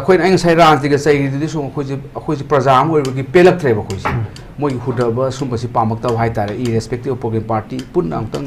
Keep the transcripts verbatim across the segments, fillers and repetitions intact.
ꯑꯩꯈꯣꯏꯅ, ꯑꯩ ꯉꯁꯥꯏ ꯔꯥꯖꯅꯤꯒ ꯆꯩꯔꯤꯗꯨꯗꯤ ꯁꯨꯝ ꯑꯩꯈꯣꯏꯁꯦ, ꯑꯩꯈꯣꯏꯁꯦ ꯄ꯭ꯔꯖꯥ ꯑꯃ ꯑꯣꯏꯕꯒꯤ ꯄꯦꯜꯂꯛꯇ꯭ꯔꯦꯕ ꯑꯩꯈꯣꯏꯁꯦ꯫ ꯃꯣꯏꯒꯤ ꯍꯨꯗꯕ ꯁꯨꯝꯕꯁꯤ ꯄꯥꯝꯃꯛꯇꯕ ꯍꯥꯏꯇꯥꯔꯦ, irrespective of political party, ꯄꯨꯟꯅ ꯑꯃꯨꯛꯇꯪ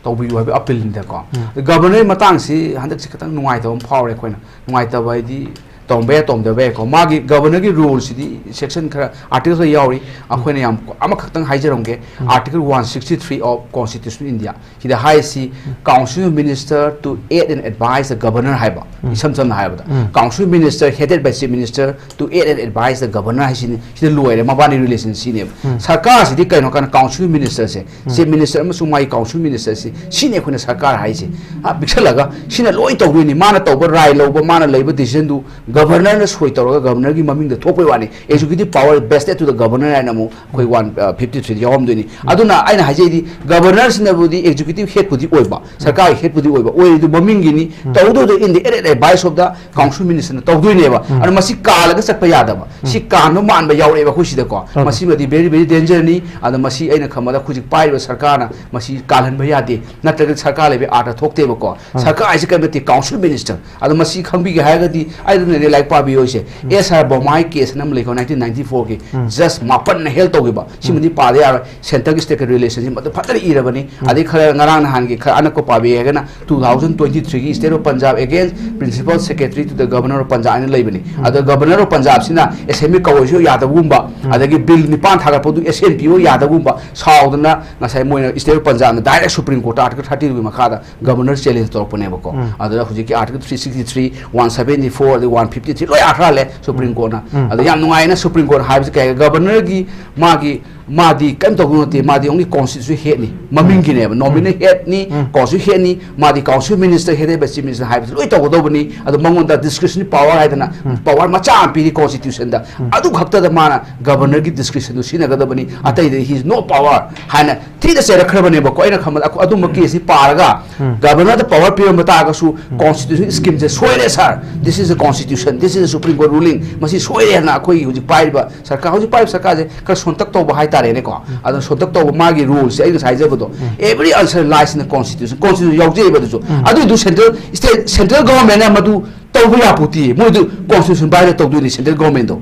ꯇꯧꯕꯤꯌꯨ ꯍꯥꯏꯕ ꯑꯄꯤꯜꯅꯤꯗꯀꯣ꯫ ꯒꯕꯔꯅꯔꯒꯤ ꯃꯇꯥꯡꯁꯤ ꯍꯟꯗꯛꯁꯤ ꯈꯤꯇꯪ ꯅꯨꯡꯉꯥꯏꯇꯕ ꯑꯃ ꯐꯥꯎꯔꯦ ꯑꯩꯈꯣꯏꯅ꯫ ꯅꯨꯡꯉꯥꯏꯇꯕ ꯍꯥꯏꯗꯤ ꯇꯧꯔꯝꯕ ꯌꯥꯏ, ꯇꯧꯔꯝꯗꯕ ꯌꯥꯏꯀꯣ꯫ ꯃꯥꯒꯤ ꯒꯕꯔꯅꯔꯒꯤ ꯔꯨꯜꯁꯤꯗꯤ ꯁꯦꯛꯁꯟ ꯈꯔ, ꯑꯥꯔꯇꯤꯀꯜ ꯈꯔ ꯌꯥꯎꯔꯤ, ꯑꯩꯈꯣꯏꯅ ꯌꯥꯝ ꯑꯃꯈꯛꯇꯪ ꯍꯥꯏꯖꯔꯝꯒꯦ꯫ Article one sixty three of Constitution India, ꯁꯤꯗ ꯍꯥꯏꯔꯤꯁꯤ, "Council Minister to aid and advise the Governor" ꯍꯥꯏꯕ, ꯏꯁꯝ ꯁꯝꯅ ꯍꯥꯏꯔꯕꯗ, "Council Minister headed by Chief Minister to aid and advise the Governor" ꯍꯥꯏꯁꯤꯅꯤ꯫ ꯁꯤꯗ ꯂꯣꯏꯔꯦ, ꯃꯕꯥꯅꯤ ꯔꯤꯂꯦꯁꯟꯁꯤꯅꯦꯕ꯫ ꯁꯔꯀꯥꯔꯁꯤꯗꯤ ꯀꯩꯅꯣ ꯀꯥꯟꯗ ꯀꯥꯎꯟꯁꯤꯜ ꯃꯤꯅꯤꯁꯇꯔꯁꯦ, ꯆꯤꯐ ꯃꯤꯅꯤꯁꯇꯔ ꯑꯃꯁꯨꯡ ꯃꯥꯒꯤ ꯀꯥꯎꯟꯁꯤꯜ ꯃꯤꯅꯤꯁꯇꯔꯁꯤ, ꯁꯤꯅꯤ ꯑꯩꯈꯣꯏꯅ ꯁꯔꯀꯥꯔ ꯍꯥꯏꯁꯦ꯫ ꯑ, ꯄꯤꯛꯁꯜꯂꯒ ꯁꯤꯅ ꯂꯣꯏ ꯇꯧꯗꯣꯏꯅꯤ, ꯃꯥꯅ ꯇꯧꯕ, ꯔꯥꯏ ꯂꯧꯕ, ꯃꯥꯅ ꯂꯩꯕ ꯗꯤꯁꯤꯖꯟꯗꯨ ꯒꯕꯔꯅꯔꯅ ꯁꯣꯏ ꯇꯧꯔꯒ ꯒꯕꯔꯅꯔꯒꯤ ꯃꯃꯤꯡꯗ ꯊꯣꯛꯄꯩ ꯋꯥꯅꯤ꯫ Executive power vested to the governor ꯍꯥꯏꯅ ꯑꯃꯨꯛ ꯑꯩꯈꯣꯏ ꯋꯥꯟ ꯐꯤꯐꯇꯤ ꯊ꯭ꯔꯤꯗ ꯌꯥꯎꯔꯝꯗꯣꯏꯅꯤ꯫ ꯑꯗꯨꯅ ꯑꯩꯅ ꯍꯥꯏꯖꯩꯗꯤ, ꯒꯕꯔꯅꯔꯁꯤꯅꯕꯨꯗꯤ ꯑꯦꯛꯖꯤꯀ꯭ꯌꯨꯇꯤꯚ ꯍꯦꯗꯄꯨꯗꯤ ꯑꯣꯏꯕ, ꯁꯔꯀꯥꯔꯒꯤ ꯍꯦꯗꯄꯨꯗꯤ ꯑꯣꯏꯕ, ꯑꯣꯏꯔꯤꯗꯨ ꯃꯃꯤꯡꯒꯤꯅꯤ꯫ ꯇꯧꯗꯣꯏꯗꯣ in the aid and advice of the council ministerꯅ ꯇꯧꯗꯣꯏꯅꯦꯕ꯫ ꯑꯗꯨꯅ ꯃꯁꯤ ꯀꯥꯜꯂꯒ ꯆꯠꯄ ꯌꯥꯗꯕ, ꯁꯤ ꯀꯥꯟꯕ ꯃꯥꯟꯕ ꯌꯥꯎꯔꯛꯑꯦꯕ ꯑꯩꯈꯣꯏ ꯁꯤꯗꯀꯣ꯫ ꯃꯁꯤꯃꯗꯤ very, very dangerꯅꯤ꯫ ꯑꯗꯣ ꯃꯁꯤ ꯑꯩꯅ ꯈꯟꯕꯗ ꯍꯧꯖꯤꯛ ꯄꯥꯏꯔꯤꯕ ꯁꯔꯀꯥꯔꯅ ꯃꯁꯤ ꯀꯥꯜꯍꯟꯕ ꯌꯥꯗꯦ, ꯅꯠꯇ꯭ꯔꯒ ꯁꯔꯀꯥꯔ ꯂꯩꯕ ꯑꯥꯔꯊ ꯊꯣꯛꯇꯦꯕꯀꯣ꯫ ꯁꯔꯀꯥꯔ ꯍꯥꯏꯁꯦ ꯀꯔꯤꯝ ꯅꯠꯇꯦ, ꯀꯥꯎꯟꯁꯤꯜ ꯃꯤꯅꯤꯁꯇꯔ꯫ ꯑꯗꯣ ꯃꯁꯤ ꯈꯪꯕꯤꯒꯦ ꯍꯥꯏꯔꯒꯗꯤ, ꯑꯩ ꯑꯗꯨꯅꯅꯦ, ꯂꯥꯏꯔꯤꯛ ꯄꯥꯕꯤꯌꯣ ꯍꯥꯏꯁꯦ꯫ ꯑꯦꯁ ꯑꯥꯔ ꯕꯣꯃꯥꯏ ꯀꯦꯁ ꯑꯃ ꯂꯩꯀꯣ, ꯅꯥꯏꯟꯇꯤꯟ ꯅꯥꯏꯟꯇꯤ ꯐꯣꯔꯒꯤ꯫ ꯖꯁ ꯃꯥꯄꯟꯅ ꯍꯦꯜ ꯇꯧꯈꯤꯕ꯫ ꯁꯤꯃꯗꯤ ꯄꯥꯗ ꯌꯥꯔꯣꯏ꯫ ꯁꯦꯟꯇꯔꯒꯤ ꯁ꯭ꯇꯦꯠꯀ ꯔꯤꯂꯦꯁꯟꯁꯤꯞ ꯃꯗꯨ ꯐꯖꯅ ꯏꯔꯕꯅꯤ꯫ ꯑꯗꯩ ꯈꯔ ꯉꯔꯥꯡ ꯅꯍꯥꯟꯒꯤ ꯈꯔ ꯑꯅꯛꯄ ꯄꯥꯕꯤꯌꯨ ꯍꯥꯏꯔꯒꯅ, two thousand twenty threeꯒꯤ State of Punjab against Principal Secretary to the Governor of Punjab ꯍꯥꯏꯅ ꯂꯩꯕꯅꯤ꯫ ꯑꯗ Governor of Punjabꯁꯤꯅ ꯑꯦꯁꯦꯝꯕ꯭ꯂꯤ ꯀꯧꯔꯁꯨ ꯌꯥꯗꯕꯒꯨꯝꯕ, ꯑꯗꯒꯤ ꯕꯤꯜ ꯅꯤꯄꯥꯟ ꯊꯥꯒꯠꯄꯗꯨ ꯑꯦꯁ ꯑꯦꯟ ꯄꯤ ꯑꯣ ꯌꯥꯗꯕꯒꯨꯝꯕ ꯁꯥꯎꯗꯅ ꯉꯁꯥꯏ ꯃꯣꯏꯅ State of Punjabꯅ direct Supreme Courtꯇ Article thirty twoꯒꯤ ꯃꯈꯥꯗ ꯒꯕꯔꯅꯔ ꯆꯦꯂꯦꯟꯖ ꯇꯧꯔꯛꯄꯅꯦꯕꯀꯣ꯫ ꯑꯗꯨꯗ ꯍꯧꯖꯤꯛꯀꯤ Article three sixty three, one seventy four, ꯑꯗꯩ one fifty three ꯂꯣꯏ ꯑꯥꯔꯊ ꯍꯜꯂꯦ Supreme Courtꯅ꯫ ꯑꯗ ꯌꯥꯝ ꯅꯨꯡꯉꯥꯏꯅ Supreme Court ꯍꯥꯏꯕꯁꯤ ꯀꯩ ꯍꯥꯏꯒꯦ, ꯒꯕꯔꯅꯔꯒꯤ ꯃꯥꯒꯤ, ꯃꯥꯗꯤ ꯀꯔꯤꯝ ꯇꯧꯕ ꯅꯠꯇꯦ, ꯃꯥꯗꯤ only constitutional headꯅꯤ, ꯃꯃꯤꯡꯒꯤꯅꯦꯕ, nominal headꯅꯤ, constitutional headꯅꯤ, ꯃꯥꯗꯤ council minister headed by chief minister ꯍꯥꯏꯕꯁꯤ ꯂꯣꯏ ꯇꯧꯒꯗꯧꯕꯅꯤ꯫ ꯑꯗꯣ ꯃꯉꯣꯟꯗ discretionary power ꯍꯥꯏꯗꯅ power ꯃꯆꯥ ꯑꯃ ꯄꯤꯔꯤ constitutionꯗ꯫ ꯑꯗꯨ ꯈꯛꯇꯗ ꯃꯥꯅ ꯒꯕꯔꯅꯔꯒꯤ discretionꯗꯨ ꯁꯤꯖꯤꯟꯅꯒꯗꯕꯅꯤ, ꯑꯇꯩꯗ he is no power ꯍꯥꯏꯅ ꯊꯤꯅ ꯆꯩꯔꯛꯈ꯭ꯔꯕꯅꯦꯕꯀꯣ꯫ ꯑꯩꯅ ꯈꯟꯕꯗ ꯑꯈꯣ-, ꯑꯗꯨꯝꯕ ꯀꯦꯁꯁꯤ ꯄꯥꯔꯒ ꯒꯕꯔꯅꯔꯗ power ꯄꯤꯔꯝꯕ ꯇꯥꯔꯒꯁꯨ constitution schemeꯁꯦ ꯁꯣꯏꯔꯦ sir, this is a constitution, this is a Supreme Court ruling, ꯃꯁꯤ ꯁꯣꯏꯔꯦ ꯍꯥꯏꯅ ꯑꯩꯈꯣꯏꯒꯤ ꯍꯧꯖꯤꯛ ꯄꯥꯏꯔꯤꯕ ꯁꯔꯀꯥꯔ, ꯍꯧꯖꯤꯛ ꯄꯥꯏꯔꯤꯕ ꯁꯔꯀꯥꯔꯁꯦ ꯈꯔ ꯁꯣꯟꯇꯛ ꯇꯧꯕ ꯍꯥꯏꯇꯥꯔꯦ꯫ ꯇꯥꯔꯦꯅꯦꯀꯣ꯫ ꯑꯗꯣ ꯁꯣꯇꯛ ꯇꯧꯕ ꯃꯥꯒꯤ ꯔꯣꯜꯁꯦ ꯑꯩ ꯉꯁꯥꯏ ꯍꯥꯏꯖꯕꯗꯣ, every answer lies in the constitution, constitution ꯌꯥꯎꯖꯩꯑꯕ ꯑꯗꯨꯁꯨ꯫ ꯑꯗꯨꯏꯗꯨ central state, central government ꯅ ꯃꯗꯨ ꯇꯧꯕ ꯌꯥꯄꯣꯠꯇꯦ꯫ ꯃꯣꯏꯗꯨ constitution violate ꯇꯧꯗꯣꯏꯅꯤ central government ꯗꯣ꯫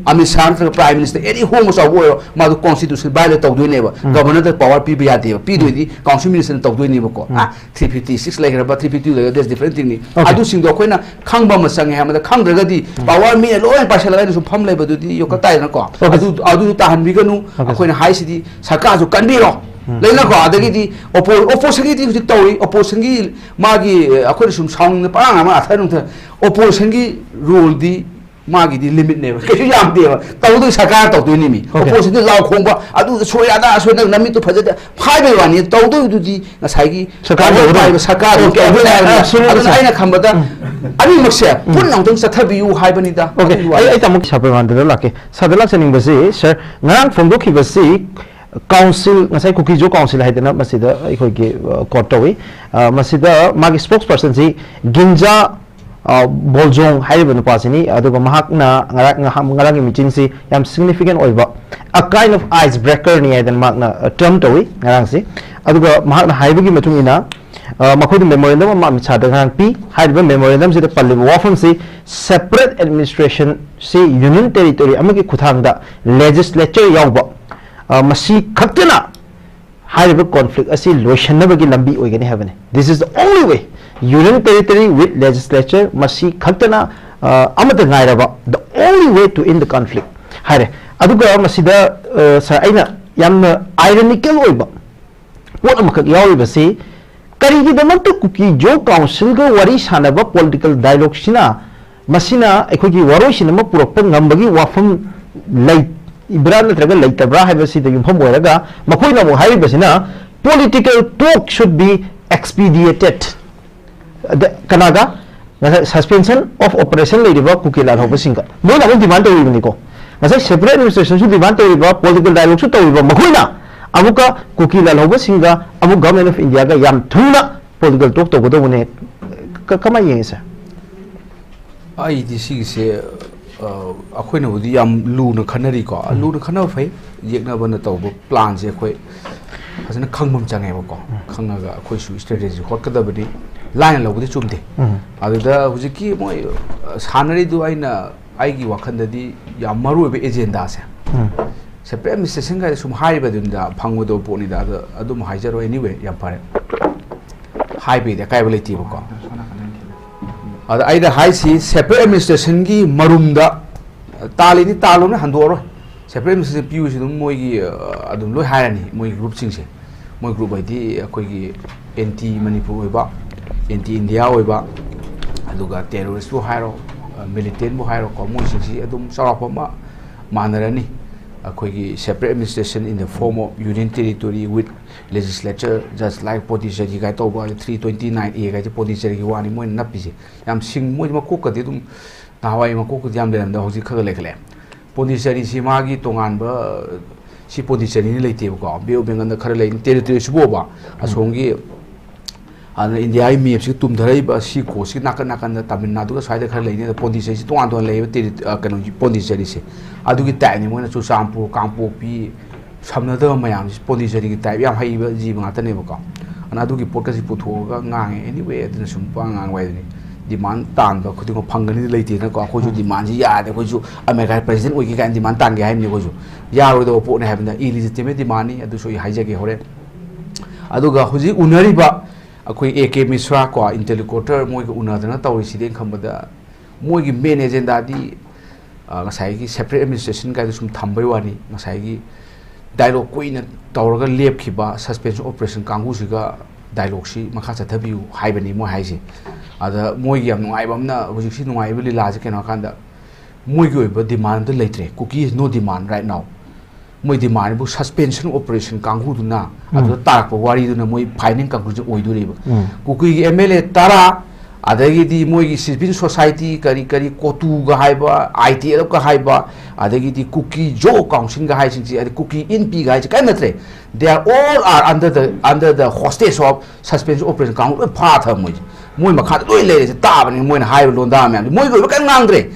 ꯑꯃꯤꯠ ꯁꯥꯍ ꯅꯠꯇ꯭ꯔꯒ prime minister any ꯍꯣꯡꯕ ꯆꯥꯎꯕ ꯑꯣꯏꯔꯣ, ꯃꯥꯗꯨ constitution violate ꯇꯧꯗꯣꯏꯅꯦꯕ꯫ Governor ꯗ power ꯄꯤꯕ ꯌꯥꯗꯦꯕ꯫ ꯄꯤꯗꯣꯏꯗꯤ council minister ꯅ ꯇꯧꯗꯣꯏꯅꯦꯕꯀꯣ꯫ ꯑ, three fifty six ꯂꯩꯈ꯭ꯔꯕ, three fifty two ꯂꯩꯈ꯭ꯔꯕ, that's different thing ꯅꯤ꯫ Okay. ꯑꯗꯨꯁꯤꯡꯗꯣ ꯑꯩꯈꯣꯏꯅ ꯈꯪꯕ ꯑꯃ ꯆꯪꯉꯦ ꯍꯥꯏꯕꯗ, ꯈꯪꯗ꯭ꯔꯒꯗꯤ power ꯃꯤꯅ ꯂꯣꯏ ꯄꯥꯏꯁꯜꯂꯒ ꯑꯩꯅ ꯁꯨꯝ ꯐꯝ ꯂꯩꯕꯗꯨꯗꯤ ꯌꯣꯛꯈꯠ ꯇꯥꯏꯗꯅꯀꯣ꯫ Okay. ꯑꯗꯨ, ꯑꯗꯨ ꯇꯥꯍꯟꯕꯤꯒꯅꯨ꯫ Okay. ꯑꯩꯈꯣꯏꯅ ꯍꯥꯏꯁꯤꯗꯤ ꯁꯔꯀꯥꯔꯁꯨ ꯀꯟꯕꯤꯔꯣ꯫ ꯂꯩꯅꯀꯣ? ꯑꯗꯒꯤꯗꯤ oppo-, opposition ꯒꯤꯗꯤ ꯍꯧꯖꯤꯛ ꯇꯧꯔꯤ, opposition ꯒꯤ ꯃꯥꯒꯤ, ꯑ, ꯑꯩꯈꯣꯏꯅ ꯁꯨꯝ ꯁꯥꯎꯅꯤꯡꯅ ꯄꯉꯥꯡ ꯑꯃ ꯑꯊ ꯅꯨꯡꯊ, opposition ꯒꯤ role ꯗꯤ ꯃꯥꯒꯤꯗꯤ limit ꯅꯦꯕ, ꯀꯩꯁꯨ ꯌꯥꯝꯗꯦꯕ꯫ ꯇꯧꯗꯣꯏ ꯁꯔꯀꯥꯔ ꯇꯧꯗꯣꯏꯅꯤ ꯃꯤ꯫ Okay. Opposition ꯗꯤ ꯂꯥꯎ ꯈꯣꯡꯕ, ꯑꯗꯨ ꯁꯣꯏ ꯑꯗꯥ ꯁꯣꯏ, ꯅꯪ ꯅꯃꯤꯠꯇꯨ ꯐꯖꯗꯦ ꯍꯥꯏꯕꯩ ꯋꯥꯅꯤ꯫ ꯇꯧꯗꯣꯏꯗꯨꯗꯤ ꯉꯁꯥꯏꯒꯤ ꯁꯔꯀꯥꯔ power ꯇꯧꯒꯗꯕ꯫ ꯄꯥꯏꯕ ꯁꯔꯀꯥꯔꯗꯨ Okay, ꯇꯧꯗꯣꯏꯅꯤ okay, ꯍꯥꯏꯕꯅꯤ꯫ ꯑ, ꯁꯨꯅꯤꯜ ꯑꯗꯨꯅ sir꯫ ꯑꯩꯅ ꯈꯟꯕꯗ ꯑꯅꯤꯃꯛꯁꯦ ꯄꯨꯟꯅ ꯑꯃꯨꯛꯇꯪ ꯆꯠꯊꯕꯤꯌꯨ ꯍꯥꯏꯕꯅꯤꯗ꯫ Okay, ꯑꯗꯨꯒꯤ ꯑꯩ, ꯋꯥꯅꯤ꯫ ꯑꯩ ꯇꯥꯃꯣ ꯁꯥꯔ ꯄ꯭ꯔꯦꯃꯥꯅꯟꯗꯗ ꯂꯥꯛꯀꯦ꯫ ꯁꯥꯔꯗ ꯂꯥꯛꯆꯅꯤꯡꯕꯁꯤ, ꯁꯥꯔ, ꯉꯔꯥꯡ ꯐꯣꯡꯗꯣꯛꯈꯤꯕꯁꯤ council, ꯉꯁꯥꯏ ꯀꯨꯀꯤꯖꯣ council ꯍꯥꯏꯗꯅ ꯃꯁꯤꯗ ꯑꯩꯈꯣꯏꯒꯤ, ꯑ, quote ꯇꯧꯏ꯫ ꯑ, ꯃꯁꯤꯗ ꯃꯥꯒꯤ spokesperson ꯁꯤ ꯒꯤꯟꯖꯥ, ꯑ, ꯕꯣꯜꯖꯣꯡ ꯍꯥꯏꯔꯤꯕ ꯅꯨꯄꯥꯁꯤꯅꯤ꯫ ꯑꯗꯨꯒ ꯃꯍꯥꯛꯅ ꯉꯔꯥꯡ, ꯉꯍꯥꯛ, ꯉꯔꯥꯡꯒꯤ meeting ꯁꯤ ꯌꯥꯝ significant ꯑꯣꯏꯕ, a kind of ice breaker ꯅꯤ ꯍꯥꯏꯗꯅ ꯃꯍꯥꯛꯅ, ꯑ, term ꯇꯧꯏ ꯉꯔꯥꯡꯁꯤ꯫ ꯑꯗꯨꯒ ꯃꯍꯥꯛꯅ ꯍꯥꯏꯕꯒꯤ ꯃꯇꯨꯡ ꯏꯟꯅ, ꯑ, ꯃꯈꯣꯏꯗ memorandum ꯑꯃ ꯑꯃꯤꯠ ꯁꯥꯍꯗ ꯉꯔꯥꯡ ꯄꯤ꯫ ꯍꯥꯏꯔꯤꯕ memorandum ꯁꯤꯗ ꯄꯜꯂꯤꯕ ꯋꯥꯐꯝꯁꯤ separate administration ꯁꯤ union territory ꯑꯃꯒꯤ ꯈꯨꯠꯊꯥꯡꯗ legislature ꯌꯥꯎꯕ, ꯑ, ꯃꯁꯤ ꯈꯛꯇꯅ ꯍꯥꯏꯔꯤꯕ conflict ꯑꯁꯤ ꯂꯣꯏꯁꯤꯟꯅꯕꯒꯤ ꯂꯝꯕꯤ ꯑꯣꯏꯒꯅꯤ ꯍꯥꯏꯕꯅꯤ꯫ This is the only way. Union territory with legislature, ꯃꯁꯤ ꯈꯛꯇꯅ, ꯑ, ꯑꯃꯠꯇ ꯉꯥꯏꯔꯕ, the only way to end the conflict ꯍꯥꯏꯔꯦ꯫ ꯑꯗꯨꯒ ꯃꯁꯤꯗ, ꯑ, ꯁꯥꯔ, ꯑꯩꯅ ꯌꯥꯝꯅ ironical ꯑꯣꯏꯕ ꯄꯣꯠ ꯑꯃꯈꯛ ꯌꯥꯎꯔꯤꯕꯁꯤ, ꯀꯔꯤꯒꯤꯗꯃꯛꯇ ꯀꯨꯀꯤ ꯖꯣ council ꯒ ꯋꯥꯔꯤ ꯁꯥꯟꯅꯕ political dialogue ꯁꯤꯅ, ꯃꯁꯤꯅ ꯑꯩꯈꯣꯏꯒꯤ ꯋꯥꯔꯣꯏꯁꯤꯟ ꯑꯃ ꯄꯨꯔꯛꯄ ꯉꯝꯕꯒꯤ ꯋꯥꯐꯝ ꯂꯩꯕ꯭ꯔꯥ ꯅꯠꯇ꯭ꯔꯒ ꯂꯩꯇꯕ꯭ꯔꯥ ꯍꯥꯏꯕꯁꯤꯗ ꯌꯨꯝꯐꯝ ꯑꯣꯏꯔꯒ ꯃꯈꯣꯏꯅ ꯑꯃꯨꯛ ꯍꯥꯏꯔꯤꯕꯁꯤꯅ, political talk should be expedited꯫ ꯑꯗ ꯀꯅꯥꯒ? ꯉꯁꯥꯏ suspension of operation ꯂꯩꯔꯤꯕ ꯀꯨꯀꯤ ꯂꯥꯜꯍꯧꯕꯁꯤꯡꯒ ꯃꯣꯏꯅ ꯑꯃꯨꯛ demand ꯇꯧꯔꯤꯕꯅꯤꯀꯣ꯫ ꯉꯁꯥꯏ separate administration ꯁꯨ demand ꯇꯧꯔꯤꯕ, political dialogue ꯁꯨ ꯇꯧꯔꯤꯕ ꯃꯈꯣꯏꯅ ꯑꯃꯨꯛꯀ ꯀꯨꯀꯤ ꯂꯥꯜꯍꯧꯕꯁꯤꯡꯒ ꯑꯃꯨꯛ Government of India ꯒ ꯌꯥꯝ ꯊꯨꯅ political talk ꯇꯧꯒꯗꯧꯕꯅꯦ꯫ ꯀ-, ꯀꯃꯥꯏꯅ ꯌꯦꯡꯉꯤ, sir? ꯑꯩꯗꯤ ꯁꯤꯒꯤꯁꯦ ꯑ, ꯑꯩꯈꯣꯏꯅꯕꯨꯗꯤ ꯌꯥꯝ ꯂꯨꯅ ꯈꯟꯅꯔꯤꯀꯣ꯫ ꯎꯝ꯫ ꯂꯨꯅ ꯈꯟꯅꯕ ꯐꯩ꯫ ꯌꯦꯛꯅꯕꯅ ꯇꯧꯕ ꯄ꯭ꯂꯥꯟꯁꯦ ꯑꯩꯈꯣꯏ ꯐꯖꯅ ꯈꯪꯕ ꯑꯃ ꯆꯪꯉꯦꯕꯀꯣ꯫ ꯎꯝ꯫ ꯈꯪꯉꯒ ꯑꯩꯈꯣꯏꯁꯨ ꯁ꯭ꯇ꯭ꯔꯦꯇꯦꯖꯤ ꯍꯣꯠꯀꯗꯕꯅꯤ꯫ ꯂꯥꯏꯅ ꯂꯧꯕꯗꯤ ꯆꯨꯝꯗꯦ꯫ ꯎꯝ꯫ ꯑꯗꯨꯗ ꯍꯧꯖꯤꯛꯀꯤ ꯃꯣꯏ, ꯑ, ꯁꯥꯟꯅꯔꯤꯗꯨ ꯑꯩꯅ, ꯑꯩꯒꯤ ꯋꯥꯈꯜꯗꯗꯤ ꯌꯥꯝ ꯃꯔꯨ ꯑꯣꯏꯕ ꯑꯦꯖꯦꯟꯗꯥꯁꯦ꯫ ꯎꯝ꯫ ꯁꯦꯄꯔꯦꯠ ꯑꯦꯗꯃꯤꯅꯤꯁꯇ꯭ꯔꯦꯁꯟ ꯀꯥꯏꯗ ꯁꯨꯝ ꯍꯥꯏꯔꯤꯕ ꯑꯗꯨꯅꯤꯗ, ꯐꯪꯉꯣꯏꯗꯕ ꯄꯣꯠꯅꯤꯗ꯫ ꯑꯗꯣ ꯑꯗꯨꯝ ꯍꯥꯏꯖꯔꯣ꯫ Anyway, ꯌꯥꯝ ꯐꯔꯦ꯫ ꯍꯥꯏꯕꯩꯗꯤ ꯑꯀꯥꯏꯕ ꯂꯩꯇꯦꯕꯀꯣ꯫ ꯑꯗ ꯑꯩꯅ ꯍꯥꯏꯁꯤ ꯁꯦꯄꯔꯦꯠ ꯑꯦꯗꯃꯤꯅꯤꯁꯇ꯭ꯔꯦꯁꯟꯒꯤ ꯃꯔꯨꯝꯗ ꯇꯥꯜꯂꯤꯅꯤ, ꯇꯥꯜꯂꯨꯕꯅꯤ ꯍꯟꯗꯣꯛꯑꯔꯣꯏ꯫ ꯁꯦꯄꯔꯦꯠ ꯑꯦꯗꯃꯤꯅꯤꯁꯇ꯭ꯔꯦꯁꯟ ꯄꯤꯌꯨꯁꯤ ꯑꯗꯨꯝ ꯃꯣꯏꯒꯤ, ꯑ, ꯑꯗꯨꯝ ꯂꯣꯏ ꯍꯥꯏꯔꯅꯤ, ꯃꯣꯏꯒꯤ ꯒ꯭ꯔꯨꯞꯁꯤꯡꯁꯦ꯫ ꯃꯣꯏ ꯒ꯭ꯔꯨꯞ ꯍꯥꯏꯗꯤ ꯑꯩꯈꯣꯏꯒꯤ ꯑꯦꯟꯇꯤ ꯃꯅꯤꯄꯨꯔ ꯑꯣꯏꯕ, ꯑꯦꯟꯇꯤ ꯏꯟꯗꯤꯌꯥ ꯑꯣꯏꯕ, ꯑꯗꯨꯒ ꯇꯦꯔꯣꯔꯤꯁꯄꯨ ꯍꯥꯏꯔꯣ, ꯑ, ꯃꯤꯂꯤꯇꯦꯟꯕꯨ ꯍꯥꯏꯔꯣꯀꯣ, ꯃꯣꯏꯁꯤꯡꯁꯤ ꯑꯗꯨꯝ ꯆꯥꯎꯔꯥꯛꯄ ꯑꯃ ꯃꯥꯟꯅꯔꯅꯤ꯫ ꯑꯩꯈꯣꯏꯒꯤ separate administration in the form of union territory with legislature, just like Pondicherry ꯀꯥꯏ ꯇꯧꯕ, three twenty nine A ꯀꯥꯏꯁꯦ ꯄꯣꯟꯗꯤꯆꯦꯔꯤꯒꯤ ꯋꯥꯅꯤ ꯃꯣꯏꯅ ꯅꯞꯄꯤꯁꯦ꯫ ꯌꯥꯝ ꯁꯤꯡ-, ꯃꯣꯏ ꯃꯀꯣꯛꯀꯗꯤ ꯑꯗꯨꯝ ꯅꯍꯥꯟꯋꯥꯏ ꯃꯀꯣꯛꯀꯗꯤ ꯌꯥꯝ ꯂꯩꯔꯝꯗ, ꯍꯧꯖꯤꯛ ꯈꯔ ꯈꯔ ꯂꯩꯈꯠꯂꯛꯑꯦ꯫ ꯄꯣꯟꯗꯤꯆꯦꯔꯤꯁꯤ ꯃꯥꯒꯤ ꯇꯣꯉꯥꯟꯕ, ꯁꯤ ꯄꯣꯟꯗꯤꯆꯦꯔꯤꯅ ꯂꯩꯇꯦꯕꯀꯣ, ꯕꯦ ꯑꯣꯐ ꯕꯦꯡꯒꯜꯗ ꯈꯔ ꯂꯩ, ꯇꯦꯔꯤꯇꯣꯔꯤꯁꯤꯕꯨ ꯑꯣꯏꯕ, ꯎꯝ꯫ ꯑꯁꯣꯝꯒꯤ, ꯑꯗꯨꯅ ꯏꯟꯗꯤꯌꯥꯒꯤ ꯃꯦꯞꯁꯤꯒ ꯇꯨꯝꯊꯔꯛꯏꯕ ꯁꯤ ꯀꯣꯁꯀꯤ ꯅꯥꯀꯟ ꯅꯥꯀꯟꯗ ꯇꯥꯃꯤꯜ ꯅꯥꯗꯨꯒ ꯁ꯭ꯋꯥꯏꯗ ꯈꯔ ꯂꯩꯅꯤ꯫ ꯑꯗꯣ ꯄꯣꯟꯗꯤꯆꯦꯔꯤꯁꯤ ꯇꯣꯉꯥꯟ ꯇꯣꯉꯥꯟ ꯂꯩꯌꯦꯕ ꯇꯦꯔꯤ-, ꯑ, ꯀꯩꯅꯣꯒꯤ ꯄꯣꯟꯗꯤꯆꯦꯔꯤꯁꯦ꯫ ꯑꯗꯨꯒꯤ ꯇꯥꯏꯞꯅꯤ ꯃꯣꯏꯅ ꯆꯨꯔꯆꯥꯟꯄꯨꯔ, ꯀꯥꯡꯄꯣꯛꯄꯤ, ꯁꯝꯅꯗꯕ ꯃꯌꯥꯝꯁꯤ ꯄꯣꯟꯗꯤꯆꯦꯔꯤꯒꯤ ꯇꯥꯏꯞ ꯌꯥꯝ ꯍꯩꯕ ꯖꯤꯕ ꯉꯥꯛꯇꯅꯦꯕꯀꯣ꯫ ꯑꯗꯨꯅ ꯑꯗꯨꯒꯤ ꯄꯣꯠꯀꯁꯤ ꯄꯨꯊꯣꯛꯑꯒ ꯉꯥꯡꯉꯦ꯫ Anyway, ꯑꯗꯨꯅ ꯁꯨꯝ ꯄꯉꯥꯡ ꯉꯥꯡꯕ ꯍꯥꯏꯗꯨꯅꯤ꯫ Demand ꯇꯥꯟꯕ ꯈꯨꯗꯤꯡꯃꯛ ꯐꯪꯒꯅꯤꯗꯤ ꯂꯩꯇꯦꯅꯀꯣ꯫ ꯑꯩꯈꯣꯏꯁꯨ ꯎꯝ꯫ Demandꯁꯤ ꯌꯥꯗꯦ꯫ ꯑꯩꯈꯣꯏꯁꯨ ꯑꯃꯦꯔꯤꯀꯥꯒꯤ president ꯑꯣꯏꯒꯦ ꯀꯥꯏꯅ demand ꯇꯥꯟꯒꯦ ꯍꯥꯏꯕꯅꯤ ꯑꯩꯈꯣꯏꯁꯨ꯫ ꯌꯥꯔꯣꯏꯗꯕ ꯄꯣꯠꯅꯤ ꯍꯥꯏꯕꯅꯤꯅ, illegitimate demandꯅꯤ꯫ ꯑꯗꯨꯁꯨ ꯑꯩ ꯍꯥꯏꯖꯒꯦ ꯍꯣꯔꯦꯟ꯫ ꯑꯗꯨꯒ ꯍꯧꯖꯤꯛ ꯎꯅꯔꯤꯕ ꯑꯩꯈꯣꯏ A K Mishra ꯀꯣ, interlocutor ꯃꯣꯏꯒ ꯎꯅꯗꯅ ꯇꯧꯔꯤꯁꯤꯗꯤ ꯑꯩꯅ ꯈꯟꯕꯗ ꯃꯣꯏꯒꯤ main agendaꯗꯤ, ꯑ, ꯉꯁꯥꯏꯒꯤ separate administration ꯀꯥꯏꯗꯣ ꯁꯨꯝ ꯊꯝꯕꯩ ꯋꯥꯅꯤ꯫ ꯉꯁꯥꯏꯒꯤ dialogue ꯀꯨꯏꯅ ꯇꯧꯔꯒ ꯂꯦꯞꯈꯤꯕ suspension operation ꯀꯥꯡꯕꯨꯁꯤꯒ dialogueꯁꯤ ꯃꯈꯥ ꯆꯠꯊꯕꯤꯌꯨ ꯍꯥꯏꯕꯅꯤ ꯃꯣꯏ ꯍꯥꯏꯁꯦ꯫ ꯑꯗ ꯃꯣꯏꯒꯤ ꯌꯥꯝ ꯅꯨꯡꯉꯥꯏꯕ ꯑꯃꯅ, ꯍꯧꯖꯤꯛꯁꯤ ꯅꯨꯡꯉꯥꯏꯕ ꯂꯤꯂꯥꯁꯦ ꯀꯩꯅꯣ ꯍꯥꯏꯀꯥꯟꯗ, ꯃꯣꯏꯒꯤ ꯑꯣꯏꯕ demand ꯑꯝꯇ ꯂꯩꯇ꯭ꯔꯦ꯫ Kuki has no demand right now꯫ ꯃꯣꯏ demandꯕꯨ suspension operation ꯀꯥꯡꯕꯨꯗꯨꯅ ꯎꯝ꯫ ꯑꯗꯨꯗ ꯇꯥꯔꯛꯄ ꯋꯥꯔꯤꯗꯨꯅ ꯃꯣꯏ final conclusion ꯑꯣꯏꯗꯣꯔꯤꯕ꯫ Um. Kukiꯒꯤ M L A ꯇꯔꯥ, ꯑꯗꯒꯤꯗꯤ ꯃꯣꯏꯒꯤ civil society, ꯀꯔꯤ ꯀꯔꯤ ꯀꯣꯇꯨꯒ ꯍꯥꯏꯕ, I T F ꯀ ꯍꯥꯏꯕ, ꯑꯗꯒꯤꯗꯤ Kuki Zo Councilꯒ ꯍꯥꯏꯁꯤꯡꯁꯤ, ꯑꯗꯩ Kuki Inpiꯒ ꯍꯥꯏꯁꯤ ꯀꯔꯤꯝ ꯅꯠꯇ꯭ꯔꯦ꯫ They are all are under the, under the hostage of suspension operation ꯀꯥꯡꯕꯨ ꯂꯣꯏ ꯐꯥ ꯊꯝ ꯃꯣꯏꯁꯦ꯫ ꯃꯣꯏ ꯃꯈꯥꯗ ꯂꯣꯏ ꯂꯩꯔꯦꯁꯦ ꯇꯥꯕꯅꯤ ꯃꯣꯏꯅ ꯍꯥꯏꯔꯤꯕ ꯂꯣꯟꯗꯥ ꯃꯌꯥꯝꯁꯦ꯫ ꯃꯣꯏꯒꯤ ꯑꯣꯏꯕ ꯀꯔꯤꯝ ꯉꯥꯡꯗ꯭ꯔꯦ꯫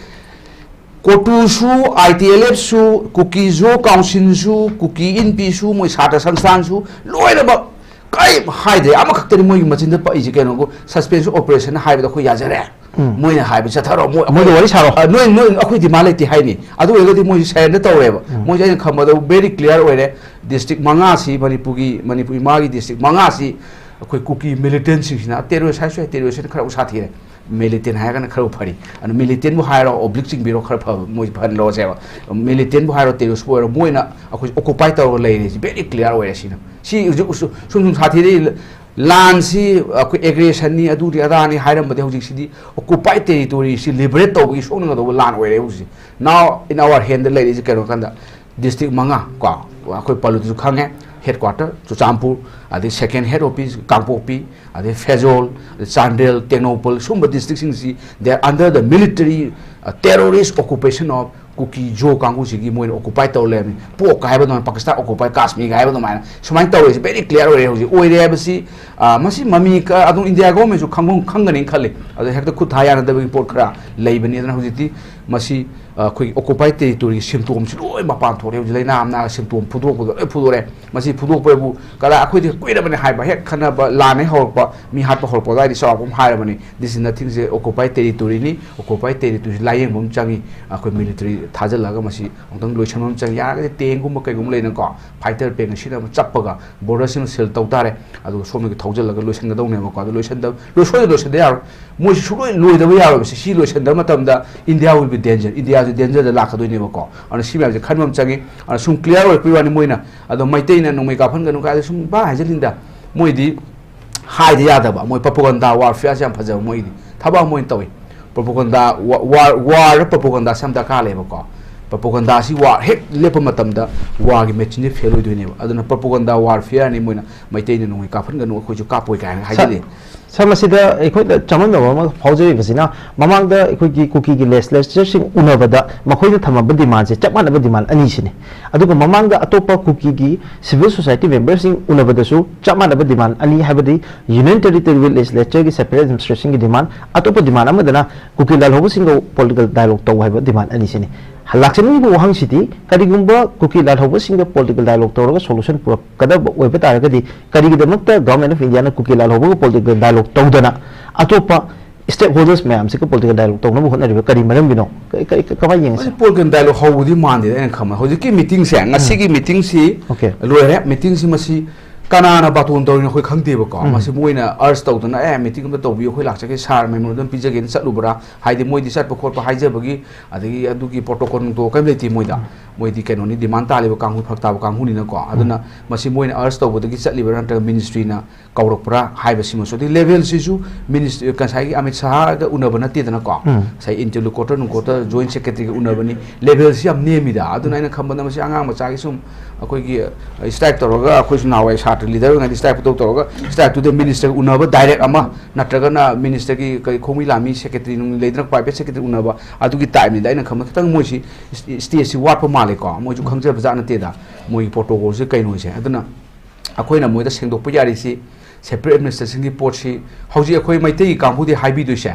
ꯀꯣꯇꯨꯁꯨ, ꯑꯥꯏ ꯇꯤ ꯑꯦꯜ ꯑꯦꯐꯁꯨ, ꯀꯨꯀꯤ ꯖꯣ ꯀꯥꯎꯟꯁꯤꯜꯁꯨ, ꯀꯨꯀꯤ ꯏꯟꯄꯤꯁꯨ, ꯃꯣꯏ ꯁꯥꯇ꯭ꯔ ꯁꯪꯁꯊꯥꯟꯁꯨ, ꯂꯣꯏꯅꯃꯛ ꯀꯔꯤꯝ ꯍꯥꯏꯗ꯭ꯔꯦ꯫ ꯑꯃꯈꯛꯇꯅꯤ ꯃꯣꯏꯒꯤ ꯃꯆꯤꯟꯗ ꯄꯛꯏꯁꯦ, ꯀꯩꯅꯣ, ꯁꯁꯄꯦꯟꯁꯟ ꯑꯣꯄꯔꯦꯁꯟ ꯍꯥꯏꯕꯗ ꯑꯩꯈꯣꯏ ꯌꯥꯖꯔꯦ꯫ ꯎꯝ꯫ ꯃꯣꯏꯅ ꯍꯥꯏꯕ ꯆꯠꯊꯔꯣ, ꯃꯣꯏ, ꯃꯣꯏꯒ ꯋꯥꯔꯤ ꯁꯥꯔꯣ꯫ ꯑ, ꯅꯣꯏ, ꯅꯣꯏ, ꯑꯩꯈꯣꯏ ꯗꯤꯃꯥꯟ ꯂꯩꯇꯦ ꯍꯥꯏꯅꯤ꯫ ꯑꯗꯨ ꯑꯣꯏꯔꯒꯗꯤ ꯃꯣꯏꯁꯨ ꯁꯔꯦꯟꯗꯔ ꯇꯧꯔꯦꯕ꯫ ꯎꯝ꯫ ꯃꯣꯏꯁꯦ ꯑꯩꯅ ꯈꯪꯕꯗ very clear ꯑꯣꯏꯔꯦ꯫ ꯗꯤꯁꯇ꯭ꯔꯤꯛ ꯃꯉꯥꯁꯤ ꯃꯅꯤꯄꯨꯔꯒꯤ, ꯃꯅꯤꯄꯨꯔ ꯏꯃꯥꯒꯤ ꯗꯤꯁꯇ꯭ꯔꯤꯛ ꯃꯉꯥꯁꯤ ꯑꯩꯈꯣꯏ ꯀꯨꯀꯤ ꯃꯤꯂꯤꯇꯦꯟꯁꯤꯡꯁꯤꯅ, ꯇꯦꯔꯣꯔꯤꯁ ꯍꯥꯏꯁꯨ ꯌꯥꯏ, ꯇꯦꯔꯣꯔꯤꯁ ꯈꯔ ꯁꯥꯊꯤꯔꯦ꯫ ꯃꯤꯂꯤꯇꯦꯟ ꯍꯥꯏꯔꯒꯅ ꯈꯔ ꯐꯔꯤ꯫ ꯑꯗꯨ ꯃꯤꯂꯤꯇꯦꯟꯕꯨ ꯍꯥꯏꯔꯣ, ꯑꯣꯕ꯭ꯂꯤꯛ ꯆꯤꯡꯕꯤꯔꯣ, ꯈꯔ ꯐꯕ, ꯃꯣꯏ ꯐꯍꯜꯂꯣꯁꯦꯕ꯫ ꯃꯤꯂꯤꯇꯦꯟꯕꯨ ꯍꯥꯏꯔꯣ, ꯇꯦꯔꯣꯔꯤꯁꯄꯨ ꯑꯣꯏꯔꯣ, ꯃꯣꯏꯅ ꯑꯩꯈꯣꯏ ꯑꯣꯀꯨꯄꯥꯏ ꯇꯧꯔꯒ ꯂꯩꯔꯤꯁꯤ very clear ꯑꯣꯏꯔꯦ꯫ ꯁꯤꯅ, ꯁꯤ ꯍꯧꯖꯤꯛ ꯁꯨ-, ꯁꯨꯝ ꯁꯨꯝ ꯁꯥꯊꯤꯔꯛꯏ꯫ ꯂꯥꯟꯁꯤ ꯑꯩꯈꯣꯏ ꯑꯦꯒ꯭ꯔꯦꯁꯟꯅꯤ, ꯑꯗꯨꯅꯤ ꯑꯗꯥꯅꯤ ꯍꯥꯏꯔꯝꯕꯗꯤ ꯍꯧꯖꯤꯛꯁꯤꯗꯤ ꯑꯣꯀꯨꯄꯥꯏ ꯇꯦꯔꯤꯇꯣꯔꯤꯁꯤ ꯂꯤꯕꯔꯦꯠ ꯇꯧꯕꯒꯤ ꯁꯣꯛꯅꯒꯗꯧꯕ ꯂꯥꯟ ꯑꯣꯏꯔꯦ ꯍꯧꯖꯤꯛꯁꯦ꯫ Now in our handꯗ ꯂꯩꯔꯤꯁꯤ ꯀꯩꯅꯣ ꯀꯥꯟꯗ ꯗꯤꯁꯇ꯭ꯔꯤꯛ ꯃꯉꯥ ꯀꯣ, ꯑꯩꯈꯣꯏ ꯄꯜꯂꯨꯗꯁꯨ ꯈꯪꯉꯦ, ꯍꯦꯗ ꯀ꯭ꯋꯥꯇꯔ ꯆꯨꯔꯆꯥꯟꯄꯨꯔ, ꯑꯗꯩ ꯁꯦꯀꯦꯟ ꯍꯦꯗ ꯑꯣꯐꯤꯁ ꯀꯥꯡꯄꯣꯛꯄꯤ, ꯑꯗꯩ ꯐꯦꯖꯣꯜ, ꯑꯗꯩ ꯆꯥꯟꯗꯦꯜ, ꯇꯦꯡꯅꯧꯄꯜ, ꯁꯨꯝꯕ ꯗꯤꯁꯇ꯭ꯔꯤꯛꯁꯤꯡꯁꯤ they are under the military, uh, terrorist occupation of ꯀꯨꯀꯤ ꯖꯣ ꯀꯥꯡꯕꯨꯁꯤꯒꯤ ꯃꯣꯏꯅ ꯑꯣꯀꯨꯄꯥꯏ ꯇꯧꯔ ꯂꯩꯔꯝꯃꯤ꯫ ꯄꯣꯛꯀ ꯍꯥꯏꯕ ꯑꯗꯨꯃꯥꯏꯅ, ꯄꯥꯀꯤꯁꯇꯥꯟ ꯑꯣꯀꯨꯄꯥꯏ ꯀꯥꯁꯃꯤꯔꯒ ꯍꯥꯏꯕ ꯑꯗꯨꯃꯥꯏꯅ ꯁꯨꯃꯥꯏꯅ ꯇꯧꯔꯤꯁꯦ very clear ꯑꯣꯏꯔꯦ ꯍꯧꯖꯤꯛ꯫ ꯑꯣꯏꯔꯦ ꯍꯥꯏꯕꯁꯤ, ꯑ, ꯃꯁꯤ ꯃꯃꯤ ꯀ-, ꯑꯗꯨꯝ ꯏꯟꯗꯤꯌꯥ ꯒꯣꯔꯃꯦꯟꯁꯨ ꯈꯪꯐꯝ ꯈꯪꯒꯅꯤ ꯈꯜꯂꯤ꯫ ꯑꯗꯣ ꯍꯦꯛꯇ ꯈꯨꯠ ꯊꯥ ꯌꯥꯅꯗꯕꯒꯤ ꯄꯣꯠ ꯈꯔ ꯂꯩꯕꯅꯤ꯫ ꯑꯗꯨꯅ ꯍꯧꯖꯤꯛꯇꯤ ꯃꯁꯤ, ꯑ, ꯑꯩꯈꯣꯏꯒꯤ ꯑꯣꯀꯨꯄꯥꯏ ꯇꯦꯔꯤꯇꯣꯔꯤꯒꯤ ꯁꯤꯝꯇꯣꯝꯁꯤ ꯂꯣꯏ ꯃꯄꯥꯟ ꯊꯣꯛꯂꯦ꯫ ꯍꯧꯖꯤꯛ ꯂꯥꯏꯅꯥ ꯑꯃꯅ ꯁꯤꯝꯇꯣꯝ ꯐꯨꯗꯣꯔꯛꯄꯗꯣ ꯂꯣꯏ ꯐꯨꯗꯣꯔꯛꯑꯦ꯫ ꯃꯁꯤ ꯐꯨꯗꯣꯛꯄꯕꯨ ꯀꯗꯥꯏ, ꯑꯩꯈꯣꯏꯗꯤ ꯀꯨꯏꯔꯕꯅꯤ ꯍꯥꯏꯕ, ꯍꯦꯛ ꯈꯠꯅꯕ, ꯂꯥꯟ ꯍꯦꯛ ꯍꯧꯔꯛꯄ, ꯃꯤ ꯍꯥꯠꯄ ꯍꯧꯔꯛꯄ ꯑꯗꯨꯋꯥꯏꯗꯤ ꯆꯥꯎꯔꯥꯛꯄ ꯑꯃ ꯍꯥꯏꯔꯕꯅꯤ꯫ This is nothing, ꯁꯦ ꯑꯣꯀꯨꯄꯥꯏ ꯇꯦꯔꯤꯇꯣꯔꯤꯅꯤ꯫ ꯑꯣꯀꯨꯄꯥꯏ ꯇꯦꯔꯤꯇꯣꯔꯤꯁꯤ ꯂꯥꯏꯌꯦꯡꯕ ꯑꯃ ꯆꯪꯉꯤ꯫ ꯑꯩꯈꯣꯏ ꯃꯤꯂꯤꯇꯔꯤ ꯊꯥꯖꯤꯜꯂꯒ ꯃꯁꯤ ꯑꯃꯨꯛꯇꯪ ꯂꯣꯏꯁꯤꯟꯕ ꯑꯃ ꯆꯪꯉꯤ꯫ ꯌꯥꯔꯒꯗꯤ ꯇꯦꯡꯒꯨꯝꯕ ꯀꯩꯒꯨꯝꯕ ꯂꯩꯅꯀꯣ, ꯐꯥꯏꯇꯔ ꯄ꯭ꯂꯦꯟꯒ ꯁꯤꯖꯤꯟꯅꯕ ꯆꯞꯄꯒ ꯕꯣꯔꯗꯔꯁꯤꯃ ꯁꯤꯜ ꯇꯧ ꯇꯥꯔꯦ꯫ ꯑꯗꯨꯒ ꯁꯣꯝꯗꯒꯤ ꯊꯧꯖꯤꯜꯂꯒ ꯂꯣꯏꯁꯤꯟꯒꯗꯧꯅꯦꯕꯀꯣ꯫ ꯑꯗꯨ ꯂꯣꯏꯁꯤꯟꯗꯕ, ꯂꯣꯏ-, ꯁꯣꯏꯗꯅ ꯂꯣꯏꯁꯤꯟꯗ ꯌꯥꯔꯣꯏ꯫ ꯃꯣꯏꯁꯤ ꯁꯨꯡꯂꯣꯏ ꯂꯣꯏꯗꯕ ꯌꯥꯔꯣꯏꯕ꯫ ꯁꯤ, ꯁꯤ ꯂꯣꯏꯁꯤꯟꯗꯕ ꯃꯇꯝꯗ ꯏꯟꯗꯤꯌꯥ will be danger, ꯏꯟꯗꯤꯌꯥꯁꯤ ꯗꯦꯟꯖꯔꯗ ꯂꯥꯛꯀꯗꯣꯏꯅꯦꯕꯀꯣ꯫ ꯑꯗꯨꯅ ꯁꯤ ꯃꯌꯥꯝꯁꯦ ꯈꯟꯕ ꯑꯃ ꯆꯪꯉꯤ꯫ ꯑꯗꯨꯅ ꯁꯨꯝ ꯀ꯭ꯂꯤꯌꯥꯔ ꯑꯣꯏꯔꯛꯄꯒꯤ ꯋꯥꯅꯤ꯫ ꯃꯣꯏꯅ, ꯑꯗꯣ ꯃꯩꯇꯩꯅ ꯅꯣꯡꯃꯩ ꯀꯥꯞꯍꯟꯒꯅꯨ ꯀꯥꯏꯗ ꯁꯨꯝ ꯄꯥ ꯍꯥꯏꯖꯤꯜꯂꯤꯟꯗ, ꯃꯣꯏꯗꯤ ꯍꯥꯏꯗ ꯌꯥꯗꯕ, ꯃꯣꯏ ꯄ꯭ꯔꯣꯄꯒꯟꯗꯥ ꯋꯥꯔꯐꯤꯌꯥꯔꯁꯦ ꯌꯥꯝ ꯐꯖꯕ꯫ ꯃꯣꯏꯗꯤ ꯊꯕꯛ ꯑꯃ ꯑꯣꯏꯅ ꯇꯧꯏ꯫ ꯄ꯭ꯔꯣꯄꯒꯟꯗꯥ ꯋꯥ-, ꯋꯥꯔ, ꯋꯥꯔꯗ ꯄ꯭ꯔꯣꯄꯒꯟꯗꯥꯁꯦ ꯌꯥꯝ ꯗꯔꯀꯥꯔ ꯂꯩꯌꯦꯕꯀꯣ꯫ ꯄ꯭ꯔꯣꯄꯣꯒꯟꯗꯥꯁꯤ ꯋꯥꯔ ꯍꯦꯛ ꯂꯦꯞꯄ ꯃꯇꯝꯗ ꯋꯥꯔꯒꯤ ꯃꯦꯆꯤꯟꯁꯦ ꯐꯦꯜ ꯑꯣꯏꯗꯣꯏꯅꯦꯕ꯫ ꯑꯗꯨꯅ ꯄ꯭ꯔꯣꯄꯣꯒꯟꯗꯥ ꯋꯥꯔꯐꯤꯌꯔꯅꯤ, ꯃꯣꯏꯅ ꯃꯩꯇꯩꯅ ꯅꯣꯡꯃꯩ ꯀꯥꯞꯍꯟꯒꯅꯨ, ꯑꯩꯈꯣꯏꯁꯨ ꯀꯥꯞꯄꯣꯏ ꯀꯥꯏꯅ ꯍꯥꯏꯖꯜꯂꯤ꯫ ꯁꯥꯔ, ꯃꯁꯤꯗ ꯑꯩꯈꯣꯏꯅ ꯆꯃꯝꯅꯕ ꯑꯃ ꯐꯥꯎꯖꯔꯤꯕꯁꯤꯅ, ꯃꯃꯥꯡꯗ ꯑꯩꯈꯣꯏꯒꯤ ꯀꯨꯀꯤꯒꯤ ꯂꯦꯖꯤꯁꯂꯦꯆꯔꯁꯤꯡ ꯎꯅꯕꯗ ꯃꯈꯣꯏꯅ ꯊꯝꯃꯕ ꯗꯤꯃꯥꯟꯁꯦ ꯆꯞ ꯃꯥꯟꯅꯕ ꯗꯤꯃꯥꯟ ꯑꯅꯤꯁꯤꯅꯤ꯫ ꯑꯗꯨꯒ ꯃꯃꯥꯡꯗ ꯑꯇꯣꯞꯄ ꯀꯨꯀꯤꯒꯤ ꯁꯤꯚꯤꯜ ꯁꯣꯁꯥꯏꯇꯤ ꯃꯦꯝꯕꯔꯁꯤꯡ ꯎꯅꯕꯗꯁꯨ ꯆꯞ ꯃꯥꯟꯅꯕ ꯗꯤꯃꯥꯟ ꯑꯅꯤ, ꯍꯥꯏꯕꯗꯤ ꯌꯨꯅꯤꯌꯟ ꯇꯦꯔꯤꯇꯣꯔꯤꯌꯦꯜ ꯂꯦꯖꯤꯁꯂꯦꯆꯔꯒꯤ ꯁꯦꯄꯔꯦꯠ ꯑꯦꯗꯃꯤꯅꯤꯁꯇ꯭ꯔꯦꯁꯟꯒꯤ ꯗꯤꯃꯥꯟ, ꯑꯇꯣꯞꯄ ꯗꯤꯃꯥꯟ ꯑꯃꯗꯅ ꯀꯨꯀꯤ ꯂꯥꯜꯍꯧꯕꯁꯤꯡꯒ ꯄꯣꯂꯤꯇꯤꯀꯦꯜ ꯗꯥꯏꯂꯣꯒ ꯇꯧ ꯍꯥꯏꯕ ꯗꯤꯃꯥꯟ ꯑꯅꯤꯁꯤꯅꯤ꯫ ꯂꯥꯛꯆꯅꯤꯡꯉꯤꯕ ꯋꯥꯍꯪꯁꯤꯗꯤ, ꯀꯔꯤꯒꯨꯝꯕ ꯀꯨꯀꯤ ꯂꯥꯜꯍꯧꯕꯁꯤꯡꯒ ꯄꯣꯂꯤꯇꯤꯀꯦꯜ ꯗꯥꯏꯂꯣꯒ ꯇꯧꯔꯒ ꯁꯣꯂꯨꯁꯟ ꯄꯨꯔꯛꯀꯗꯕ ꯑꯣꯏꯕ ꯇꯥꯔꯒꯗꯤ, ꯀꯔꯤꯒꯤꯗꯃꯛꯇ ꯒꯚꯔꯟꯃꯦꯟ ꯑꯣꯐ ꯏꯟꯗꯤꯌꯥꯅ ꯀꯨꯀꯤ ꯂꯥꯜꯍꯧꯕꯒ ꯄꯣꯂꯤꯇꯤꯀꯦꯜ ꯗꯥꯏꯂꯣꯒ ꯇꯧꯗꯅ ꯑꯇꯣꯞꯄ ꯁ꯭ꯇꯦꯛ ꯍꯣꯜꯗꯔꯁ ꯃꯌꯥꯝꯁꯤꯒ ꯄꯣꯂꯤꯇꯤꯀꯦꯜ ꯗꯥꯏꯂꯣꯒ ꯇꯧꯅꯕ ꯍꯣꯠꯅꯔꯤꯕ ꯀꯔꯤ ꯃꯔꯝꯒꯤꯅꯣ? ꯀ-, ꯀ-, ꯀ-, ꯀꯃꯥꯏꯅ ꯌꯦꯡꯉꯤ, ꯃꯁꯤ ꯁꯥꯔ? ꯄꯣꯂꯤꯇꯤꯀꯦꯜ ꯗꯥꯏꯂꯣꯒ ꯍꯧꯕꯗꯤ ꯃꯥꯟꯗꯦꯗ꯫ ꯑꯩꯅ ꯈꯟꯕ ꯍꯧꯖꯤꯛꯀꯤ ꯃꯤꯇꯤꯡꯁꯦ, ꯉꯁꯤꯒꯤ ꯃꯤꯇꯤꯡꯁꯤ ꯑꯣꯀꯦ꯫ ꯂꯣꯏꯔꯦ꯫ ꯃꯤꯇꯤꯡꯁꯤ ꯃꯁꯤ ꯀꯅꯥꯅ ꯕꯥꯇꯣꯟ ꯇꯧꯔꯤꯅꯣ ꯑꯩꯈꯣꯏ ꯈꯪꯗꯦꯕꯀꯣ꯫ ꯎꯝ꯫ ꯃꯁꯤ ꯃꯣꯏꯅ ꯑꯔꯖ ꯇꯧꯗꯅ, "ꯑꯦ, ꯃꯤꯇꯤꯡ ꯑꯝꯇ ꯇꯧꯕꯤꯌꯨ, ꯑꯩꯈꯣꯏ ꯂꯥꯛꯆꯒꯦ, ꯁꯥꯔ ꯃꯦꯃꯣꯔꯦꯟꯗꯝ ꯄꯤꯖꯒꯦꯅ" ꯆꯠꯂꯨꯕ꯭ꯔꯥ? ꯍꯥꯏꯗꯤ ꯃꯣꯏꯗꯤ ꯆꯠꯄ ꯈꯣꯠꯄ ꯍꯥꯏꯖꯕꯒꯤ, ꯑꯗꯒꯤ ꯑꯗꯨꯒꯤ ꯄ꯭ꯔꯣꯇꯣꯀꯣꯜ ꯅꯨꯡꯇꯣꯀꯣꯜ ꯀꯔꯤꯝ ꯂꯩꯇꯦ ꯃꯣꯏꯗ꯫ ꯃꯣꯏꯗꯤ ꯀꯩꯅꯣꯅꯤ, ꯗꯤꯃꯥꯟ ꯇꯥꯜꯂꯤꯕ ꯀꯥꯡꯕꯨ, ꯐꯔꯛ ꯇꯥꯕ ꯀꯥꯡꯕꯨꯅꯤꯅꯀꯣ꯫ ꯑꯗꯨꯅ ꯃꯁꯤ ꯃꯣꯏꯅ ꯑꯔꯖ ꯇꯧꯕꯗꯒꯤ ꯆꯠꯂꯤꯕ꯭ꯔꯥ ꯅꯠꯇ꯭ꯔꯒ ꯃꯤꯅꯤꯁꯇ꯭ꯔꯤꯅ ꯀꯧꯔꯛꯄ꯭ꯔꯥ ꯍꯥꯏꯕꯁꯤꯃꯁꯨ, ꯑꯗꯩ ꯂꯦꯚꯦꯜꯁꯤꯁꯨ ꯃꯤꯅꯤꯁ-, ꯉꯁꯥꯏꯒꯤ ꯑꯃꯤꯠ ꯁꯍꯥꯒ ꯎꯅꯕ ꯅꯠꯇꯦꯗꯅꯀꯣ꯫ ꯎꯝ꯫ ꯉꯁꯥꯏ ꯏꯟꯇꯔꯂꯣꯀꯨꯇꯔ ꯅꯨꯡꯀꯣꯇꯔ ꯖꯣꯏꯟ ꯁꯦꯀ꯭ꯔꯦꯇꯔꯤꯒ ꯎꯅꯕꯅꯤ꯫ ꯂꯦꯚꯦꯜꯁꯤ ꯌꯥꯝ ꯅꯦꯝꯃꯤꯗ꯫ ꯑꯗꯨꯅ ꯑꯩꯅ ꯈꯟꯕꯗ ꯃꯁꯤ ꯑꯉꯥꯡ ꯃꯆꯥꯒꯤ ꯁꯨꯝ ꯑꯩꯈꯣꯏꯒꯤ ꯁ꯭ꯇ꯭ꯔꯥꯏꯛ ꯇꯧꯔꯒ, ꯑꯩꯈꯣꯏꯁꯨ ꯅꯍꯥꯟꯋꯥꯏ ꯁꯥꯇ꯭ꯔ ꯂꯤꯗꯔ ꯑꯣꯏꯔꯤꯉꯩꯗ ꯁ꯭ꯇ꯭ꯔꯥꯏꯛ ꯄꯨꯇꯧ ꯇꯧꯔꯒ ꯁ꯭ꯇ꯭ꯔꯥꯏꯛꯇꯨꯗ ꯃꯤꯅꯤꯁꯇꯔꯒ ꯎꯅꯕ ꯗꯥꯏꯔꯦꯛ ꯑꯃ, ꯅꯠꯇ꯭ꯔꯒꯅ ꯃꯤꯅꯤꯁꯇꯔꯒꯤ ꯀꯩ ꯈꯣꯡꯃꯤ ꯂꯥꯟꯃꯤ ꯁꯦꯀ꯭ꯔꯦꯇꯔꯤ ꯅꯨꯡ ꯂꯩꯗꯅ, ꯄ꯭ꯔꯥꯏꯚꯦꯠ ꯁꯦꯀ꯭ꯔꯦꯇꯔꯤ ꯎꯅꯕ, ꯑꯗꯨꯒꯤ ꯇꯥꯏꯞꯅꯤꯗ꯫ ꯑꯩꯅ ꯈꯟꯕꯗ ꯈꯤꯇꯪ ꯃꯣꯏꯁꯤ ꯁ꯭ꯇꯦꯖꯁꯤ ꯋꯥꯠꯄ ꯃꯥꯜꯂꯦꯀꯣ꯫ ꯃꯣꯏꯁꯨ ꯈꯪꯖꯕ ꯖꯥꯠ ꯅꯠꯇꯦꯗ ꯃꯣꯏꯒꯤ ꯄ꯭ꯔꯣꯇꯣꯀꯣꯜꯁꯦ ꯀꯩꯅꯣꯁꯦ꯫ ꯑꯗꯨꯅ ꯑꯩꯈꯣꯏꯅ ꯃꯣꯏꯗ ꯁꯦꯡꯗꯣꯛꯄ ꯌꯥꯔꯤꯁꯤ, ꯁꯦꯄꯔꯦꯠ ꯑꯦꯗꯃꯤꯅꯤꯁꯇ꯭ꯔꯦꯁꯟꯒꯤ ꯄꯣꯠꯁꯤ ꯍꯧꯖꯤꯛ ꯑꯩꯈꯣꯏ ꯃꯩꯇꯩꯒꯤ ꯀꯥꯡꯕꯨꯗꯤ ꯍꯥꯏꯕꯤꯗꯣꯏꯁꯦ,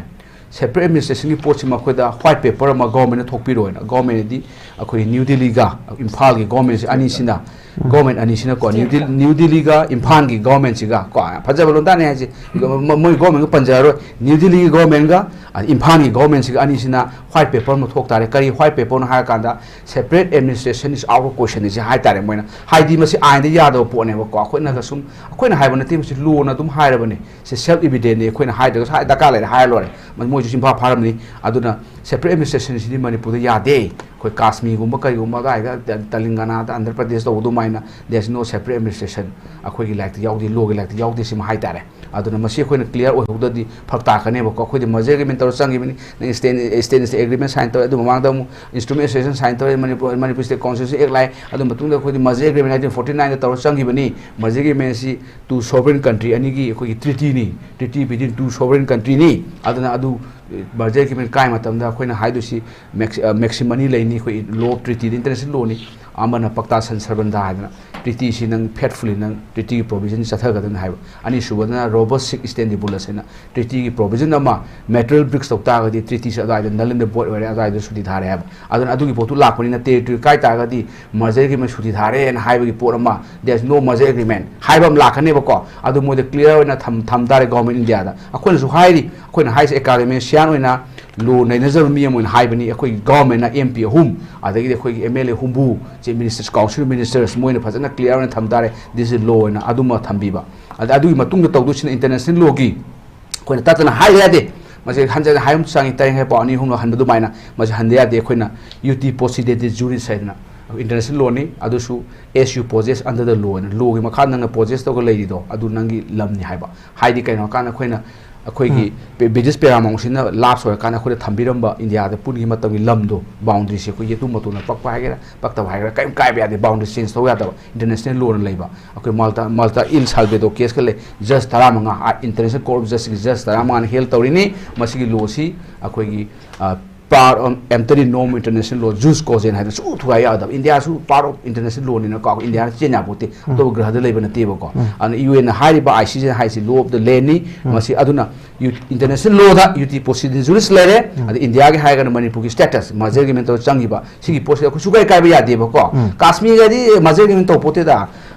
ꯁꯦꯄꯔꯦꯠ ꯑꯦꯗꯃꯤꯅꯤꯁꯇ꯭ꯔꯦꯁꯟꯒꯤ ꯄꯣꯠꯁꯤꯃ ꯑꯩꯈꯣꯏꯗ ꯋꯥꯏꯠ ꯄꯦꯄꯔ ꯑꯃ ꯒꯣꯔꯃꯦꯟꯅ ꯊꯣꯛꯄꯤꯔꯣꯅ꯫ ꯒꯣꯔꯃꯦꯟꯅꯗꯤ ꯑꯩꯈꯣꯏ ꯅ꯭ꯌꯨ ꯗꯤꯜꯂꯤꯒ ꯏꯝꯐꯥꯜꯒꯤ ꯒꯣꯔꯃꯦꯟꯁꯤ ꯑꯅꯤꯁꯤꯅ, ꯒꯣꯔꯃꯦꯟ ꯑꯅꯤꯁꯤꯅꯀꯣ, ꯅ꯭ꯌꯨ ꯗꯤꯜ-, ꯅ꯭ꯌꯨ ꯗꯤꯜꯂꯤꯒ ꯏꯝꯐꯥꯜꯒꯤ ꯒꯣꯔꯃꯦꯟꯁꯤꯒ ꯀꯣ, ꯌꯥꯝ ꯐꯖꯕ ꯂꯣꯟꯗꯥꯅꯤ ꯍꯥꯏꯁꯦ꯫ ꯃ-, ꯃꯣꯏ ꯒꯣꯔꯃꯦꯟꯒ ꯄꯟꯖꯔꯔꯣꯏ, ꯅ꯭ꯌꯨ ꯗꯤꯜꯂꯤꯒꯤ ꯒꯣꯔꯃꯦꯟꯒ, ꯑ, ꯏꯝꯐꯥꯜꯒꯤ ꯒꯣꯔꯃꯦꯟꯁꯤꯒ ꯑꯅꯤꯁꯤꯅ ꯋꯥꯏꯠ ꯄꯦꯄꯔ ꯑꯃ ꯊꯣꯛ ꯇꯥꯔꯦ꯫ ꯀꯔꯤ ꯋꯥꯏꯠ ꯄꯦꯄꯔꯅꯣ ꯍꯥꯏꯔꯀꯥꯟꯗ, "Separate administration is out of question" ꯁꯤ ꯍꯥꯏꯇꯥꯔꯦ꯫ ꯃꯣꯏꯅ ꯍꯥꯏꯗꯤ ꯃꯁꯤ ꯑꯥꯏꯟꯗ ꯌꯥꯗꯕ ꯄꯣꯠꯅꯦꯕꯀꯣ꯫ ꯑꯩꯈꯣꯏꯅꯒ ꯁꯨꯝ, ꯑꯩꯈꯣꯏꯅ ꯍꯥꯏꯕ ꯅꯠꯇꯦ, ꯃꯁꯤ ꯂꯣꯅ ꯑꯗꯨꯝ ꯍꯥꯏꯔꯕꯅꯦ꯫ ꯁꯤ ꯁꯦꯜꯐ ꯏꯚꯤꯗꯦꯟꯅꯤ, ꯑꯩꯈꯣꯏꯅ ꯍꯥꯏꯗ꯭ꯔꯒꯁꯨ ꯍꯥꯏ-, ꯗꯔꯀꯥꯔ ꯂꯩꯔꯦ ꯍꯥꯏꯔ ꯂꯣꯏꯔꯦ꯫ ꯃ-, ꯃꯣꯏꯁꯨ ꯆꯤꯟꯐꯥ ꯐꯥꯔꯝꯅꯤ꯫ ꯑꯗꯨꯅ separate administration ꯁꯤꯗꯤ ꯃꯅꯤꯄꯨꯔꯗ ꯌꯥꯗꯦ꯫ ꯑꯩꯈꯣꯏ ꯀꯥꯁꯃꯤꯔꯒꯨꯝꯕ ꯀꯩꯒꯨꯝꯕ ꯑꯗꯨꯋꯥꯏꯗ, ꯇꯦꯂꯪꯒꯅꯥꯗ, ꯑꯟꯙ꯭ꯔ ꯄ꯭ꯔꯗꯦꯁ ꯇꯧꯕ ꯑꯗꯨꯃꯥꯏꯅ, there is no separate administration, ꯑꯩꯈꯣꯏꯒꯤ ꯂꯥꯏꯔꯤꯛꯇ ꯌꯥꯎꯗꯦ, ꯂꯣꯒꯤ ꯂꯥꯏꯔꯤꯛꯇ ꯌꯥꯎꯗꯦ, ꯁꯤꯃ ꯍꯥꯏꯇꯥꯔꯦ꯫ ꯑꯗꯨꯅ ꯃꯁꯤ ꯑꯩꯈꯣꯏꯅ clear ꯑꯣꯏꯍꯧꯗ꯭ꯔꯗꯤ ꯐꯔꯛ ꯇꯥꯔꯛꯀꯅꯦꯕꯀꯣ꯫ ꯑꯩꯈꯣꯏꯗꯤ merger agreement ꯇꯧꯔ ꯆꯪꯈꯤꯕꯅꯤ, ꯅꯪ state, state, state agreement sign ꯇꯧꯔꯦ, ꯑꯗꯨ ꯃꯃꯥꯡꯗ ꯑꯃꯨꯛ instrument association sign ꯇꯧꯔꯦ, Manipur, Manipur State Constitution Act ꯂꯥꯛꯑꯦ, ꯑꯗꯨ ꯃꯇꯨꯡꯗ ꯑꯩꯈꯣꯏꯗꯤ merger agreement nineteen forty nine ꯗ ꯇꯧꯔ ꯆꯪꯈꯤꯕꯅꯤ꯫ Merger agreement ꯁꯤ two sovereign country ꯑꯅꯤꯒꯤ ꯑꯩꯈꯣꯏꯒꯤ treaty ꯅꯤ, treaty between two sovereign country ꯅꯤ꯫ ꯑꯗꯨꯅ ꯑꯗꯨ merger agreement ꯀꯥꯏ ꯃꯇꯝꯗ ꯑꯩꯈꯣꯏꯅ ꯍꯥꯏꯗꯣꯏꯁꯤ max-, ꯑ, maxim ꯑꯅꯤ ꯂꯩꯅꯤ꯫ ꯑꯩꯈꯣꯏ law of treaty the international law ꯅꯤ꯫ ꯑꯃꯅ pacta sunt servanda ꯍꯥꯏꯗꯅ treaty ꯁꯤ ꯅꯪ faithfully ꯅꯪ treaty ꯒꯤ provision ꯆꯠꯊꯒꯗꯕꯅꯤ ꯍꯥꯏꯕ꯫ ꯑꯅꯤꯁꯨꯕꯗꯅ robus sic stantibulus ꯍꯥꯏꯅ treaty ꯒꯤ provision ꯑꯃ material breach ꯇꯧ ꯇꯥꯔꯒꯗꯤ treaty ꯁꯤ ꯑꯗꯨꯋꯥꯏꯗ null and void ꯑꯣꯏꯔꯦ, ꯑꯗꯨꯋꯥꯏꯗ ꯁꯨꯇꯤ ꯊꯥꯔꯦ ꯍꯥꯏꯕ꯫ ꯑꯗꯨꯅ ꯑꯗꯨꯒꯤ ꯄꯣꯠꯇꯨ ꯂꯥꯛꯄꯅꯤꯅ territory ꯀꯥꯏ ꯇꯥꯔꯒꯗꯤ merger agreement ꯁꯨꯇꯤ ꯊꯥꯔꯦꯅ ꯍꯥꯏꯕꯒꯤ ꯄꯣꯠ ꯑꯃ, there is no merger agreement ꯍꯥꯏꯕ ꯑꯃ ꯂꯥꯛꯀꯅꯦꯕꯀꯣ꯫ ꯑꯗꯨ ꯃꯣꯏꯗ clear ꯑꯣꯏꯅ ꯊꯝ-, ꯊꯝ ꯇꯥꯔꯦ government India ꯗ꯫ ꯑꯩꯈꯣꯏꯅꯁꯨ ꯍꯥꯏꯔꯤ, ꯑꯩꯈꯣꯏꯅ ꯍꯥꯏꯁꯦ academician ꯑꯣꯏꯅ, law ꯅꯩꯅꯖꯕ ꯃꯤ ꯑꯃ ꯑꯣꯏꯅ ꯍꯥꯏꯕꯅꯤ꯫ ꯑꯩꯈꯣꯏꯒꯤ government ꯅ M P ꯑꯍꯨꯝ, ꯑꯗꯒꯤꯗꯤ ꯑꯩꯈꯣꯏꯒꯤ M L A ꯍꯨꯝꯐꯨ, Chief Ministers, Council Ministers, ꯃꯣꯏꯅ ꯐꯖꯅ clear ꯑꯣꯏꯅ ꯊꯝ ꯇꯥꯔꯦ, this is law ꯍꯥꯏꯅ ꯑꯗꯨꯃ ꯊꯝꯕꯤꯕ꯫ ꯑꯗ ꯑꯗꯨꯒꯤ ꯃꯇꯨꯡꯗ ꯇꯧꯗꯣꯏꯁꯤꯅ international law ꯒꯤ, ꯑꯩꯈꯣꯏꯅ ꯇꯠꯇꯅ ꯍꯥꯏꯕ ꯌꯥꯗꯦ꯫ ꯃꯁꯤ ꯍꯟꯖꯟ ꯍꯥꯏꯕ ꯆꯪꯉꯤ, ꯇꯔꯦꯠ ꯍꯥꯏ ꯄꯥꯎ ꯑꯅꯤ ꯑꯍꯨꯝꯂꯛ ꯍꯟꯕ ꯑꯗꯨꯃꯥꯏꯅ ꯃꯁꯤ ꯍꯟꯕ ꯌꯥꯗꯦ꯫ ꯑꯩꯈꯣꯏꯅ uti possidetis juris ꯍꯥꯏꯗꯅ international law ꯅꯤ, ꯑꯗꯨꯁꯨ as you possess under the law ꯍꯥꯏꯅ, law ꯒꯤ ꯃꯈꯥ ꯅꯪꯅ possess ꯇꯧꯔꯒ ꯂꯩꯔꯤꯗꯣ ꯑꯗꯨ ꯅꯪꯒꯤ ꯂꯝꯅꯤ ꯍꯥꯏꯕ꯫ ꯍꯥꯏꯗꯤ ꯀꯩꯅꯣ ꯍꯥꯏꯀꯥꯟꯗ ꯑꯩꯈꯣꯏꯅ, ꯑꯩꯈꯣꯏꯒꯤ ꯎꯝ꯫ ꯕ꯭ꯔꯤ-, British paramount ꯁꯤꯅ lapse ꯑꯣꯏꯔꯀꯥꯟꯗ ꯑꯩꯈꯣꯏꯗ ꯊꯝꯕꯤꯔꯝꯕ India ꯗ ꯄꯨꯟꯈꯤꯕ ꯃꯇꯝꯒꯤ ꯂꯝꯗꯣ, boundary ꯁꯦ ꯑꯩꯈꯣꯏ ꯌꯦꯇꯨꯝ ꯃꯇꯣꯟꯅ ꯄꯛꯄ ꯍꯥꯏꯒꯦꯔꯥ ꯄꯛꯇꯕ ꯍꯥꯏꯒꯦꯔꯥ ꯀꯔꯤꯝ ꯀꯥꯏꯕ ꯌꯥꯗꯦ, boundary change ꯇꯧ ꯌꯥꯗꯕ international law ꯅ ꯂꯩꯕ꯫ ꯑꯩꯈꯣꯏ Malta, Malta Il Salvador case ꯀ ꯂꯩ, judge ꯇꯔꯥꯃꯉꯥ, ꯑꯥ, International Court of Justice ꯀꯤ judge ꯇꯔꯥꯃꯉꯥꯅ ꯍꯦꯜ ꯇꯧꯔꯤꯅꯤ꯫ ꯃꯁꯤꯒꯤ law ꯁꯤ ꯑꯩꯈꯣꯏꯒꯤ, ꯑ, part of emptory norm international law, jus cogens ꯍꯥꯏꯗꯅ ꯁꯨ ꯊꯨꯒꯥꯏ ꯌꯥꯗꯕ꯫ India ꯁꯨ part of international law ꯅꯤꯅꯀꯣ, India ꯅ ꯆꯦꯟ ꯌꯥꯄꯣꯠꯇꯦ, ꯎꯝ꯫ ꯑꯇꯣꯞꯄ ꯒ꯭ꯔꯍꯗ ꯂꯩꯕ ꯅꯠꯇꯦꯕꯀꯣ꯫ ꯎꯝ꯫ ꯑꯗꯨꯅ U N ꯅ ꯍꯥꯏꯔꯤꯕ, I C J ꯅ ꯍꯥꯏꯔꯤꯁꯤ law of the land ꯅꯤ꯫ ꯎꯝ꯫ ꯃꯁꯤ ꯑꯗꯨꯅ ꯌꯨ-, international law ꯗ uti possidetis juris ꯂꯩꯔꯦ, ꯎꯝ꯫ ꯑꯗ India ꯒꯤ ꯍꯥꯏꯔꯒꯅ ꯃꯅꯤꯄꯨꯔꯒꯤ status, merger agreement ꯇꯧꯔ ꯆꯪꯈꯤꯕ, ꯁꯤꯒꯤ ꯄꯣꯠꯁꯤꯗ ꯑꯩꯈꯣꯏ ꯁꯨꯡꯀꯥꯏ ꯀꯥꯏꯕ ꯌꯥꯗꯦꯕꯀꯣ꯫ ꯎꯝ꯫ ꯀꯥꯁꯃꯤꯔꯒꯗꯤ merger agreement ꯇꯧ ꯄꯣꯠꯇꯦꯗ꯫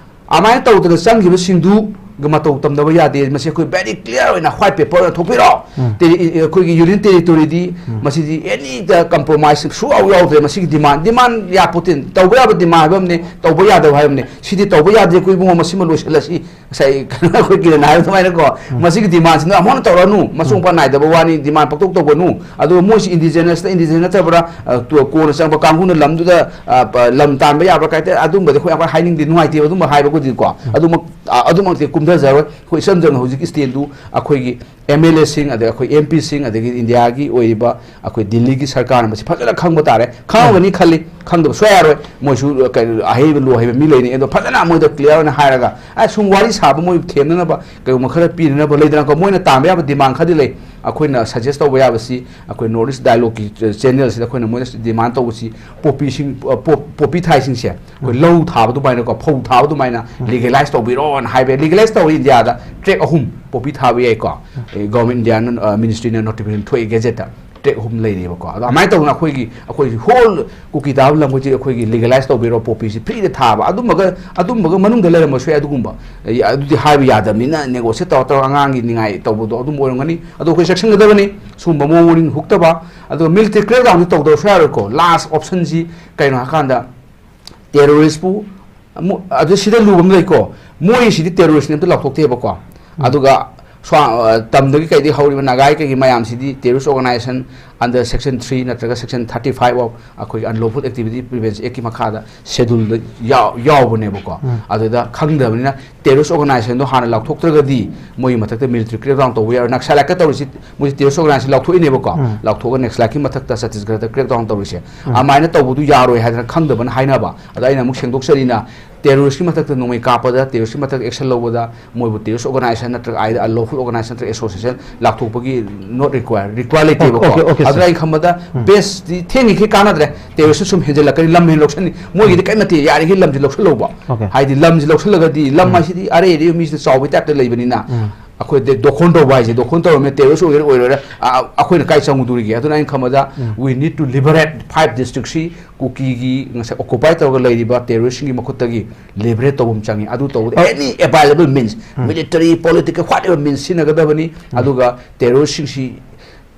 ꯑꯗꯨꯃꯥꯏꯅ ꯇꯧꯗꯅ ꯆꯪꯈꯤꯕꯁꯤꯡꯗꯨ ꯃꯇꯧ ꯇꯝꯗꯕ ꯌꯥꯗꯦ꯫ ꯃꯁꯤ ꯑꯩꯈꯣꯏ very clear ꯑꯣꯏꯅ white paper ꯑꯣꯏꯅ ꯊꯣꯛꯄꯤꯔꯣ꯫ ꯎꯝ꯫ ꯇꯦꯔꯤ-, ꯑꯩꯈꯣꯏꯒꯤ union territoryꯗꯤ ꯎꯝ꯫ ꯃꯁꯤꯗꯤ any compromise ꯁꯨꯡꯌꯥꯎ ꯌꯥꯎꯗ꯭ꯔꯦ꯫ ꯃꯁꯤꯒꯤ demand, demand ꯌꯥꯄꯣꯠꯇꯦ꯫ ꯇꯧꯕ ꯌꯥꯕ demand ꯍꯥꯏꯕ ꯑꯃꯅꯦ, ꯇꯧꯕ ꯌꯥꯗꯕ ꯍꯥꯏꯕ ꯑꯃꯅꯦ꯫ ꯁꯤꯗꯤ ꯇꯧꯕ ꯌꯥꯗꯦ, ꯑꯩꯈꯣꯏ ꯏꯕꯨꯡꯉꯣ, ꯃꯁꯤꯃ ꯂꯣꯏꯁꯤꯜꯂꯁꯤ꯫ ꯉꯁꯥꯏ ꯀꯩꯅꯣ, ꯑꯩꯈꯣꯏ ꯀꯤꯔꯟ ꯍꯥꯏꯕ ꯑꯗꯨꯃꯥꯏꯅꯀꯣ, ꯎꯝ꯫ ꯃꯁꯤꯒꯤ demandꯁꯤꯡꯗꯣ ꯑꯃꯨꯛ ꯍꯟꯅ ꯇꯧꯔꯅꯨ, ꯃꯁꯤ ꯎꯝ꯫ ꯃꯄꯥꯟ ꯅꯥꯏꯗꯕ ꯋꯥꯅꯤ, demand ꯄꯪꯇꯧ ꯇꯧꯒꯅꯨ꯫ ꯑꯗꯨꯒ ꯃꯣꯏꯁꯤ indigenous ꯅꯠꯇ꯭ꯔꯕ꯭ꯔꯥ, ꯑ, ꯇꯨ-, ꯀꯣꯟꯅ ꯆꯪꯕ ꯀꯥꯡꯕꯨꯅ ꯂꯝꯗꯨꯗ, ꯑ, ꯄ-, ꯂꯝ ꯇꯥꯟꯕ ꯌꯥꯕ꯭ꯔꯥ ꯀꯥꯏꯗ, ꯑꯗꯨꯝꯕꯗꯤ ꯑꯩꯈꯣꯏ ꯌꯥꯝ ꯀꯟꯅ ꯍꯥꯏꯅꯤꯡꯗꯦ, ꯅꯨꯡꯉꯥꯏꯇꯦꯕ ꯑꯗꯨꯝꯕ ꯍꯥꯏꯕꯕꯨꯗꯤꯀꯣ꯫ ꯑꯗꯨꯃꯛ, ꯑ, ꯑꯗꯨꯃꯛꯇꯤ ꯀꯨꯝꯊꯖꯔꯣꯏ꯫ ꯑꯩꯈꯣꯏ ꯏꯆꯝ ꯆꯝꯅ ꯍꯧꯖꯤꯛ stateꯇꯨ ꯑꯩꯈꯣꯏꯒꯤ MLAꯁꯤꯡ, ꯑꯗꯩ ꯑꯩꯈꯣꯏ MPꯁꯤꯡ, ꯑꯗꯒꯤ ꯏꯟꯗꯤꯌꯥꯒꯤ ꯑꯣꯏꯔꯤꯕ ꯑꯩꯈꯣꯏ ꯗꯤꯜꯂꯤꯒꯤ ꯁꯔꯀꯥꯔꯅ ꯃꯁꯤ ꯐꯖꯅ ꯈꯪꯕ ꯇꯥꯔꯦ꯫ ꯈꯪꯉꯝꯒꯅꯤ ꯈꯜꯂꯤ, ꯈꯪꯗꯕ ꯁꯨꯡꯌꯥ ꯌꯥꯔꯣꯏ꯫ ꯃꯣꯏꯁꯨ, ꯑ, ꯀꯩꯅꯣ, ꯑꯍꯩꯕ ꯂꯣ ꯍꯩꯕ ꯃꯤ ꯂꯩꯅꯤ, ꯑꯗꯣ ꯐꯖꯅ ꯃꯣꯏꯗ clear ꯑꯣꯏꯅ ꯍꯥꯏꯔꯒ, ꯑ, ꯁꯨꯝ ꯋꯥꯔꯤ ꯁꯥꯕ, ꯃꯣꯏ ꯊꯦꯝꯅꯅꯕ ꯀꯩꯒꯨꯝꯕ ꯈꯔ ꯄꯤꯅꯅꯕ ꯂꯩꯗꯅꯀꯣ, ꯃꯣꯏꯅ ꯇꯥꯟꯕ ꯌꯥꯕ demand ꯈꯔꯗꯤ ꯂꯩ꯫ ꯑꯩꯈꯣꯏꯅ suggest ꯇꯧꯕ ꯌꯥꯕꯁꯤ, ꯑꯩꯈꯣꯏ North East Dialogueꯀꯤ channelꯁꯤꯗ ꯑꯩꯈꯣꯏꯅ ꯃꯣꯏꯅ demand ꯇꯧꯕꯁꯤ, ꯄꯣꯄꯤꯁꯤꯡ, ꯑ, ꯄꯣꯞ-, ꯄꯣꯄꯤ ꯊꯥꯏꯁꯤꯡꯁꯦ, ꯑꯩꯈꯣꯏ ꯎꯝ꯫ ꯂꯧ ꯊꯥꯕ ꯑꯗꯨꯃꯥꯏꯅꯀꯣ, ꯐꯧ ꯊꯥꯕ ꯑꯗꯨꯃꯥꯏꯅ ꯎꯝ꯫ legalize ꯇꯧꯕꯤꯔꯣꯅ ꯍꯥꯏꯕ꯫ Legalize ꯇꯧꯔꯤ ꯏꯟꯗꯤꯌꯥꯗ tract ꯑꯍꯨꯝ ꯄꯣꯄꯤ ꯊꯥꯕ ꯌꯥꯏꯀꯣ꯫ ꯑꯦ, government ꯏꯟꯗꯤꯌꯥꯅ, ꯑ, ministryꯅ notification ꯊꯣꯛꯑꯦ gazetteꯗ, tract ꯑꯍꯨꯝ ꯂꯩꯔꯤꯕꯀꯣ꯫ ꯑꯗꯣ ꯑꯗꯨꯃꯥꯏꯅ ꯇꯧꯗꯅ ꯑꯩꯈꯣꯏꯒꯤ, ꯑꯩꯈꯣꯏ whole ꯀꯨꯀꯤ ꯇꯥꯕ ꯂꯝꯈꯩꯁꯦ ꯑꯩꯈꯣꯏꯒꯤ legalize ꯇꯧꯕꯤꯔꯣ, ꯄꯣꯄꯤꯁꯤ freeꯗ ꯊꯥꯕ꯫ ꯑꯗꯨꯝꯕꯒ, ꯑꯗꯨꯝꯕꯒ ꯃꯅꯨꯡꯗ ꯂꯩꯔꯝꯕꯁꯨ ꯌꯥꯏ꯫ ꯑꯗꯨꯒꯨꯝꯕ, ꯑꯦ, ꯑꯗꯨꯗꯤ ꯍꯥꯏꯕ ꯌꯥꯗꯕꯅꯤꯅ, negotiate ꯇꯧꯔ ꯇꯧꯔ ꯑꯉꯥꯡꯒꯤ ꯅꯤꯡꯉꯥꯏ ꯇꯧꯕꯗꯣ ꯑꯗꯨꯝ ꯑꯣꯏꯔꯝꯒꯅꯤ꯫ ꯑꯗꯣ ꯑꯩꯈꯣꯏ ꯆꯦꯛꯁꯤꯟꯒꯗꯕꯅꯤ꯫ ꯁꯨꯝꯕ ꯃꯑꯣꯡ ꯃꯔꯤꯟ ꯍꯨꯛꯇꯕ, ꯑꯗꯨꯒ military crackdownꯗꯤ ꯇꯧꯗꯕꯁꯨ ꯌꯥꯔꯣꯏꯀꯣ꯫ Last optionꯁꯤ ꯀꯩꯅꯣ ꯍꯥꯏꯀꯥꯟꯗ, terroristꯄꯨ, ꯑꯃꯨ-, ꯑꯗꯨ ꯁꯤꯗ ꯂꯨꯕ ꯑꯃ ꯂꯩꯀꯣ, ꯃꯣꯏꯁꯤꯗꯤ terroristꯅꯤ, ꯑꯝꯇ ꯂꯥꯎꯊꯣꯛꯇꯦꯕꯀꯣ꯫ ꯎꯝ꯫ ꯑꯗꯨꯒ ꯁ꯭ꯋꯥ-, ꯑ, ꯇꯝꯗꯒꯤ ꯀꯩꯗꯒꯤ ꯍꯧꯔꯤꯕ ꯅꯥꯒꯥꯒꯤ ꯀꯩꯒꯤ ꯃꯌꯥꯝꯁꯤꯗꯤ terrorist organization under section three ꯅꯠꯇ꯭ꯔꯒ section thirty five of ꯑꯩꯈꯣꯏꯒꯤ unlawful activity prevention actꯀꯤ ꯃꯈꯥꯗ scheduleꯗ ꯌꯥꯎ-, ꯌꯥꯎꯕꯅꯦꯕꯀꯣ꯫ ꯎꯝ꯫ ꯑꯗꯨꯗ ꯈꯪꯗꯕꯅꯤꯅ terrorist organizationꯗꯣ ꯍꯥꯟꯅ ꯂꯥꯎꯊꯣꯛꯇ꯭ꯔꯒꯗꯤ ꯃꯣꯏꯒꯤ ꯃꯊꯛꯇ military crackdown ꯇꯧꯕ ꯌꯥꯔꯣꯏ꯫ Naxaliteꯀ ꯇꯧꯔꯤꯁꯤ ꯃꯣꯏꯁꯤ terrorist organization ꯂꯥꯎꯊꯣꯛꯏꯅꯦꯕꯀꯣ꯫ ꯎꯝ꯫ ꯂꯥꯎꯊꯣꯛꯑꯒ Naxaliteꯀꯤ ꯃꯊꯛꯇ ꯆꯠꯇꯤꯁꯒꯔꯗ crackdown ꯇꯧꯔꯤꯁꯦ꯫ ꯎꯝ꯫ ꯑꯗꯨꯃꯥꯏꯅ ꯇꯧꯕꯗꯨ ꯌꯥꯔꯣꯏ ꯍꯥꯏꯗꯅ ꯈꯪꯗꯕꯅ ꯍꯥꯏꯅꯕ꯫ ꯑꯗ ꯑꯩꯅ ꯑꯃꯨꯛ ꯁꯦꯡꯗꯣꯛꯆꯔꯤꯅ, terroristꯀꯤ ꯃꯊꯛꯇ ꯅꯣꯡꯃꯩ ꯀꯥꯞꯄꯗ, terroristꯀꯤ ꯃꯊꯛꯇ action ꯂꯧꯕꯗ ꯃꯣꯏꯕꯨ terrorist organization ꯅꯠꯇ꯭ꯔꯒ either unlawful organization ꯅꯠꯇ꯭ꯔꯒ association ꯂꯥꯎꯊꯣꯛꯄꯒꯤ not required, require ꯂꯩꯇꯦꯕꯀꯣ꯫ Okay, okay, sir. ꯑꯗꯨꯅ ꯑꯩꯅ ꯈꯟꯕꯗ ꯎꯝ꯫ baseꯇꯤ ꯊꯦꯡꯉꯤꯈꯩ ꯀꯥꯟꯅꯗ꯭ꯔꯦ, terrorist ꯁꯨꯝ ꯍꯦꯟꯖꯜꯂꯛꯀꯅꯤ, ꯂꯝ ꯍꯦꯟꯅ ꯂꯧꯁꯟꯅꯤ꯫ ꯃꯣꯏꯒꯤꯗꯤ ꯀꯔꯤꯝ ꯅꯠꯇꯦ, ꯌꯥꯔꯤꯈꯩ ꯂꯝꯁꯤ ꯂꯧꯁꯜꯍꯧꯕ꯫ Okay. ꯍꯥꯏꯗꯤ ꯂꯝꯁꯤ ꯂꯧꯁꯜꯂꯒꯗꯤ ꯂꯝ ꯎꯝ꯫ ꯍꯥꯏꯁꯤꯗꯤ ꯑꯔꯩ ꯑꯔꯩꯕ ꯃꯤꯁꯤꯗ ꯆꯥꯎꯕꯩ typeꯇ ꯂꯩꯕꯅꯤꯅ, ꯎꯝ꯫ ꯑꯩꯈꯣꯏ ꯗꯦ-, ꯗꯣꯈꯣꯟ ꯇꯧꯕ ꯍꯥꯏꯁꯦ, ꯗꯣꯈꯣꯟ ꯇꯧꯔꯝꯃꯦ, terrorist ꯑꯣꯏꯒꯦꯔꯥ ꯑꯣꯏꯔꯣꯏꯔꯥ, ꯑ, ꯑ, ꯑꯩꯈꯣꯏꯅ ꯀꯥꯏ ꯆꯪꯉꯨꯗꯣꯔꯤꯒꯦ? ꯑꯗꯨꯅ ꯑꯩꯅ ꯈꯟꯕꯗ, we need to liberate five districtꯁꯤ, ꯀꯨꯀꯤꯒꯤ ꯉꯁꯥꯏ occupy ꯇꯧꯔꯒ ꯂꯩꯔꯤꯕ terroristꯁꯤꯡꯒꯤ ꯃꯈꯨꯠꯇꯒꯤ liberate ꯇꯧꯕ ꯑꯃ ꯆꯪꯉꯤ꯫ ꯑꯗꯨ ꯇꯧꯕꯗ ꯑ, any available means, military, political, whatever means ꯁꯤꯖꯤꯟꯅꯒꯗꯕꯅꯤ꯫ ꯑꯗꯨꯒ terroristꯁꯤꯡꯁꯤ